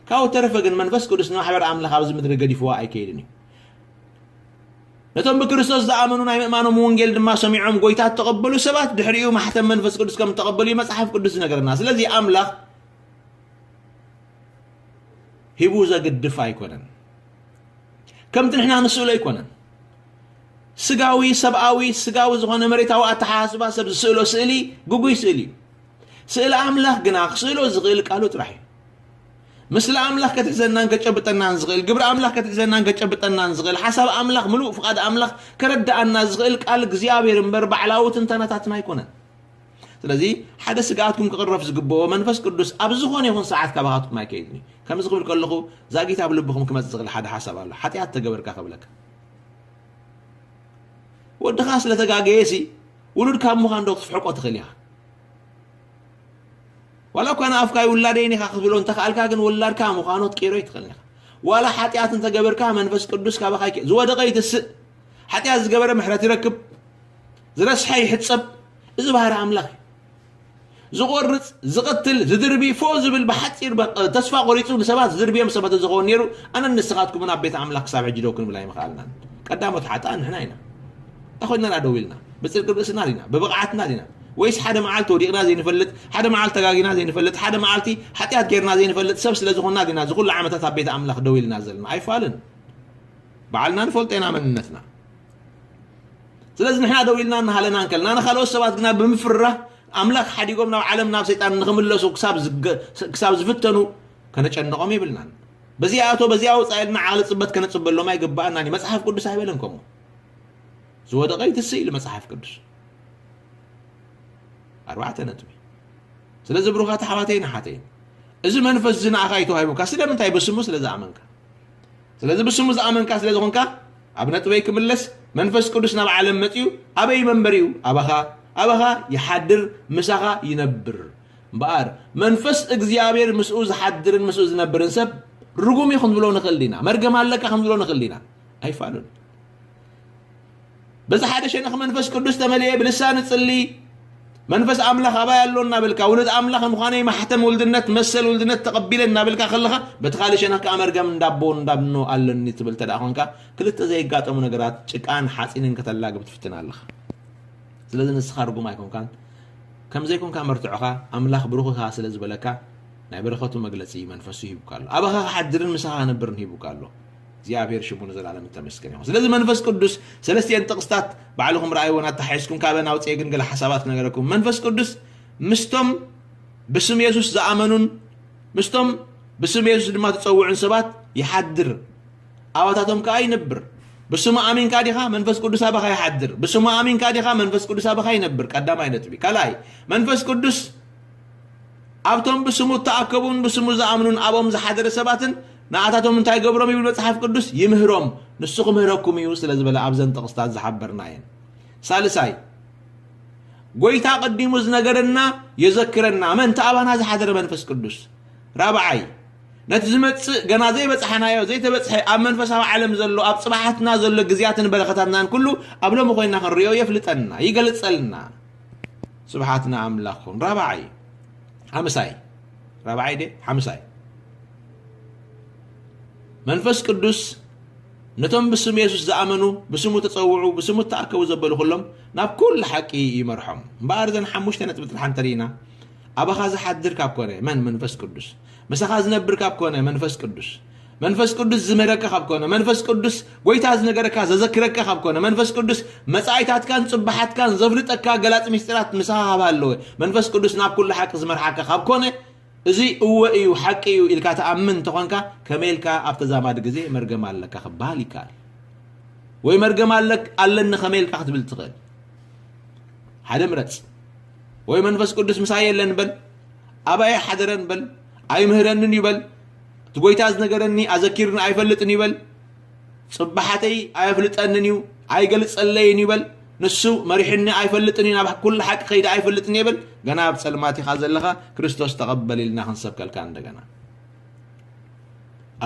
ካብኡ ተረፈ ግን መንፈስ ቅዱስ ንማሕበር ኣምላኽ ኣብዚ ምድሪ ገዲፍዋ ኣይከይድን እዩ። ነቶም ብክርስቶስ ዝኣመኑ ናይ ምእማኖም ወንጌል ድማ ሰሚዖም ጎይታ እተቐበሉ ሰባት ድሕሪኡ ማሕተም መንፈስ ቅዱስ ከም እተቐበሉ እዩ መጽሓፍ ቅዱስ ዝነገረና። ስለዚ ኣምላኽ ሂቡ ዘግድፍ ኣይኮነን። ከምቲ ንሕና ንስእሎ ኣይኮነን። ስጋዊ፣ ሰብኣዊ፣ ስጋዊ ዝኾነ መሬታዊ ኣተሓሳስባ ሰብ ዝስእሎ ስእሊ ግጉይ ስእሊ እዩ። ስእሊ ኣምላኽ ግና ክስእሎ ዝኽእል ቃሉ ጥራሕ እዩ። ምስሊ ኣምላኽ ከትሕዘናን ከጨብጠናን ዝኽእል፣ ግብሪ ኣምላኽ ከትሕዘናን ከጨብጠናን ዝኽእል፣ ሓሳብ ኣምላኽ፣ ምሉእ ፍቓድ ኣምላኽ ከረድኣና ዝኽእል ቃል እግዚኣብሔር እምበር ባዕላዊ ትንተናታትና ኣይኮነን። ስለዚ ሓደ ስግኣትኩም ክቕረፍ ዝግብኦ መንፈስ ቅዱስ ኣብ ዝኾነ ይኹን ሰዓት ካባኻትኩም ኣይከይድን እዩ። ከምዚ ክብል ከለኹ ዛጊት ኣብ ልብኹም ክመጽእ ዝኽእል ሓደ ሓሳብ ኣሎ። ሓጢኣት ተገበርካ ክብለካ። ወድኻ ስለ ተጋገየ ሲ ውሉድካ ምዃን ዶ ክትፍሕቆ ትኽእል ኢኻ? ዋላ እኳ ንኣፍካ ውላደይን ኢኻ ክትብሎ እንተኽኣልካ ግን ወላድካ ምዃኑ ክትቀይሮ ኣይትኽእልን ኢኻ። ዋላ ሓጢኣት እንተገበርካ መንፈስ ቅዱስ ካባኻ ኣይከ-፣ ዝወደቐ ይትስእ፣ ሓጢኣት ዝገበረ ምሕረት ይረክብ፣ ዝረስሐ ይሕጸብ። እዚ ባህሪ ኣምላኽ እዩ። ዝቖርጽ፣ ዝቐትል፣ ዝድርቢ፣ ፎ ዝብል ብሓጺር በ-፣ ተስፋ ቆሪጹ ንሰባት ዝድርብዮም ሰበተ ዝኸውን ነይሩ፣ ኣነን ንስኻትኩምን ኣብ ቤት ኣምላኽ ክሳብ ሕጂ ደው ክንብል ኣይምኽኣልናን። ቀዳሞት ሓጥኣን ንሕና ኢና። እንታይ ኮይንና ደው ኢልና? ብጽድቂ ርእስና ዲና? ብብቕዓትና ዲና? ወይስ ሓደ መዓልቲ ወዲቕና ዘይንፈልጥ፣ ሓደ መዓልቲ ተጋጊና ዘይንፈልጥ፣ ሓደ መዓልቲ ሓጢኣት ጌርና ዘይንፈልጥ ሰብ ስለ ዝኾንና ዲና እዚ ኩሉ ዓመታት ኣብ ቤት ኣምላኽ ደው ኢልና ዘለና? ኣይፋልን። ባዕልና ንፈልጦ ኢና መንነትና። ስለዚ ንሕና ደው ኢልና እናሃለና እንከለና፣ ንኻልኦት ሰባት ግና ብምፍርራህ ኣምላኽ ሓዲጎም ናብ ዓለም ናብ ሰይጣን ንኽምለሱ ክሳብ ዝገ-፣ ክሳብ ዝፍተኑ ከነጨንቖም የብልናን። በዚኣ ኣቶ በዚኣ ውጻእ ኢልና ዓቕሊ ጽበት ከነጽበሎም ኣይግባኣናን እዩ። መጽሓፍ ቅዱስ ኣይበለን ከምኡ። ዝወደቐ ይትስእ ኢሉ መጽሓፍ ቅዱስ። ኣርባዕተ ነጥቢ። ስለዚ ብሩኻት ኣሕዋተይን ኣሓተይን፣ እዚ መንፈስ እዚ ንኣኻ እዩ ተዋሂቡካ። ስለምንታይ? ብስሙ ስለ ዝኣመንካ። ስለዚ ብስሙ ዝኣመንካ ስለ ዝኾንካ፣ ኣብ ነጥበይ ክምለስ፣ መንፈስ ቅዱስ ናብ ዓለም መጺኡ ኣበይ መንበሪኡ? ኣባኻ። ኣባኻ ይሓድር፣ ምሳኻ ይነብር። እምበኣር መንፈስ እግዚኣብሔር ምስኡ ዝሓድርን ምስኡ ዝነብርን ሰብ ርጉም እዩ ክንብሎ ንኽእል ዲና? መርገም ኣለካ ክንብሎ ንኽእል ዲና? ኣይፋሉን። በዚ ሓደ ሸነኽ መንፈስ ቅዱስ ተመሊኤ ብልሳን እጽሊ፣ መንፈስ ኣምላኽ ኣባይ ኣሎ እናበልካ፣ ውሉድ ኣምላኽ ምዃነይ ማሕተም ውልድነት፣ መሰል ውልድነት ተቐቢለ እናበልካ ከለኻ፣ በቲ ካልእ ሸነኽ ከኣ መርገም እንዳቦ እንዳብኖ ኣለኒ ትብል እንተ ደኣ ኾንካ፣ ክልተ ዘይጋጠሙ ነገራት፣ ጭቃን ሓጺንን ከተላግብ ትፍትን ኣለኻ። ስለዚ ንስኻ ርጉም ኣይኮንካን። ከም ዘይኮንካ መርትዖኻ ኣምላኽ ብሩኽ ኢኻ ስለ ዝበለካ፣ ናይ በረኸቱ መግለጺ መንፈሱ ሂቡካ ኣሎ። ኣባኻ ክሓድርን ምሳኻ ክነብርን ሂቡካ ኣሎ። እግዚኣብሔር ሽሙ ንዘላለም እተመስገነ ይኹን። ስለዚ መንፈስ ቅዱስ ሰለስቲአን ጥቕስታት ባዕልኹም ረኣይዎን ኣተሓሒዝኩም ካብአን ኣውፅኤ ግን ገለ ሓሳባት ክነገረኩም። መንፈስ ቅዱስ ምስቶም ብስም የሱስ ዝኣመኑን ምስቶም ብስም የሱስ ድማ ዝጸውዑን ሰባት ይሓድር፣ ኣባታቶም ከኣ ይነብር። ብስሙ ኣሚንካ ዲኻ? መንፈስ ቅዱስ ኣባኻ ይሓድር። ብስሙ ኣሚንካ ዲኻ? መንፈስ ቅዱስ ኣባኻ ይነብር። ቀዳማይ ነጥቢ። ካልኣይ፣ መንፈስ ቅዱስ ኣብቶም ብስሙ እተኣከቡን ብስሙ ዝኣምኑን ኣብኦም ዝሓደረ ሰባትን ንኣታቶም እንታይ ገብሮም ይብል መጽሓፍ ቅዱስ? ይምህሮም። ንሱ ክምህረኩም እዩ ስለ ዝበለ ኣብዘን ጥቕስታት ዝሓበርና እየን። ሳልሳይ፣ ጎይታ ቀዲሙ ዝነገረና የዘክረና። መን? እቲ ኣባና ዝሓደረ መንፈስ ቅዱስ። ራብዓይ፣ ነቲ ዝመጽእ ገና ዘይበጽሓናዮ፣ ዘይተበጽሐ ኣብ መንፈሳዊ ዓለም ዘሎ፣ ኣብ ጽባሓትና ዘሎ ግዝያትን በረኸታትናን ኩሉ ኣብ ሎሚ ኮይና ክንሪኦ የፍልጠና፣ ይገልጸልና። ስብሓት ንኣምላኽ ይኹን። ራብዓይ፣ ሓምሳይ፣ ራብዓይ ደ ሓምሳይ፣ መንፈስ ቅዱስ ነቶም ብስም የሱስ ዝኣመኑ፣ ብስሙ ተጸውዑ፣ ብስሙ ተኣከቡ ዘበሉ ኩሎም ናብ ኩሉ ሓቂ ይመርሖም። እምበኣር እዘን ሓሙሽተ ነጥብታት ሓንቲ ርኢና፣ ኣባኻ ዝሓድር ካብ ኮነ መን? መንፈስ ቅዱስ። ምሳኻ ዝነብር ካብ ኮነ መንፈስ ቅዱስ። መንፈስ ቅዱስ ዝምህረካ ካብ ኮነ፣ መንፈስ ቅዱስ ጎይታ ዝነገረካ ዘዘክረካ ካብ ኮነ፣ መንፈስ ቅዱስ መጻኢታትካን ጽባሓትካን ዘፍልጠካ ገላጺ ምስጢራት ምሳኻ ካብ ሃለወ፣ መንፈስ ቅዱስ ናብ ኩሉ ሓቂ ዝመርሓካ ካብ ኮነ፣ እዚ እወ እዩ፣ ሓቂ እዩ ኢልካ ትኣምን እንተኾንካ፣ ከመይ ኢልካ ኣብ ተዛማዲ ግዜ መርገም ኣለካ ክበሃል ይከኣል? ወይ መርገም ኣለክ-፣ ኣለኒ ከመይ ኢልካ ክትብል ትኽእል? ሓደ ምረጽ። ወይ መንፈስ ቅዱስ ምሳይ የለን በል፣ ኣባይ ሓደረን በል፣ ኣይምህረንን እዩ በል፣ እቲ ጎይታ ዝነገረኒ ኣዘኪርኒ ኣይፈልጥን እዩ በል፣ ጽባሓተይ ኣየፍልጠንን እዩ፣ ኣይገልጸለይን እዩ በል፣ ንሱ መሪሕኒ ኣይፈልጥን እዩ፣ ናብ ኩሉ ሓቂ ከይደ ኣይፈልጥን እዩ በል፣ ገና ኣብ ጸልማት ኢኻ ዘለኻ፣ ክርስቶስ ተቐበል ኢልና ክንሰብከልካ እንደገና።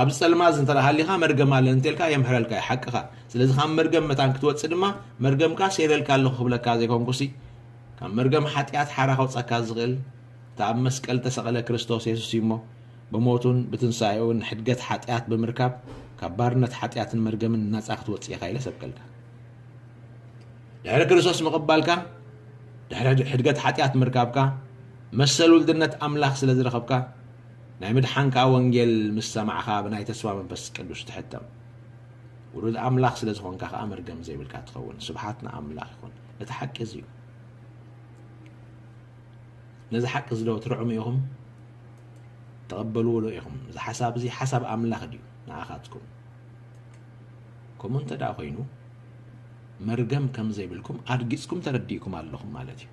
ኣብ ጸልማት እንተ ሃሊኻ መርገም ኣለን እንተልካ የምሕረልካ እዩ ሓቅኻ። ስለዚ ካብ መርገም መታን ክትወጽእ ድማ መርገምካ ሴረልካ ኣለኹ ክብለካ ዘይኮንኩሲ፣ ካብ መርገም ሓጢኣት ሓራ ከውጸካ ዝኽእል እቲ ኣብ መስቀል ተሰቕለ ክርስቶስ የሱስ እዩ እሞ፣ ብሞቱን ብትንሳኤኡን ንሕድገት ሓጢኣት ብምርካብ ካብ ባርነት ሓጢኣትን መርገምን ናጻ ክትወጽእ ኢኻ ኢለ ሰብከልካ። ድሕሪ ክርስቶስ ምቕባልካ፣ ድሕሪ ሕድገት ሓጢኣት ምርካብካ፣ መሰል ውልድነት ኣምላኽ ስለ ዝረኸብካ፣ ናይ ምድሓንካ ወንጌል ምስ ሰማዕኻ ብናይ ተስፋ መንፈስ ቅዱስ ትሕተም። ውሉድ ኣምላኽ ስለ ዝኾንካ ከኣ መርገም ዘይብልካ ትኸውን። ስብሓት ንኣምላኽ ይኹን። እቲ ሓቂ እዚ እዩ። ነዚ ሓቂ እዚ ዶ ትርዕሙ ኢኹም? ተቐበልዎ ዶ ኢኹም? እዚ ሓሳብ እዚ ሓሳብ ኣምላኽ ድዩ ንኣኻትኩም? ከምኡ እንተ ደኣ ኮይኑ፣ መርገም ከም ዘይብልኩም ኣድጊጽኩም ተረዲእኩም ኣለኹም ማለት እዩ።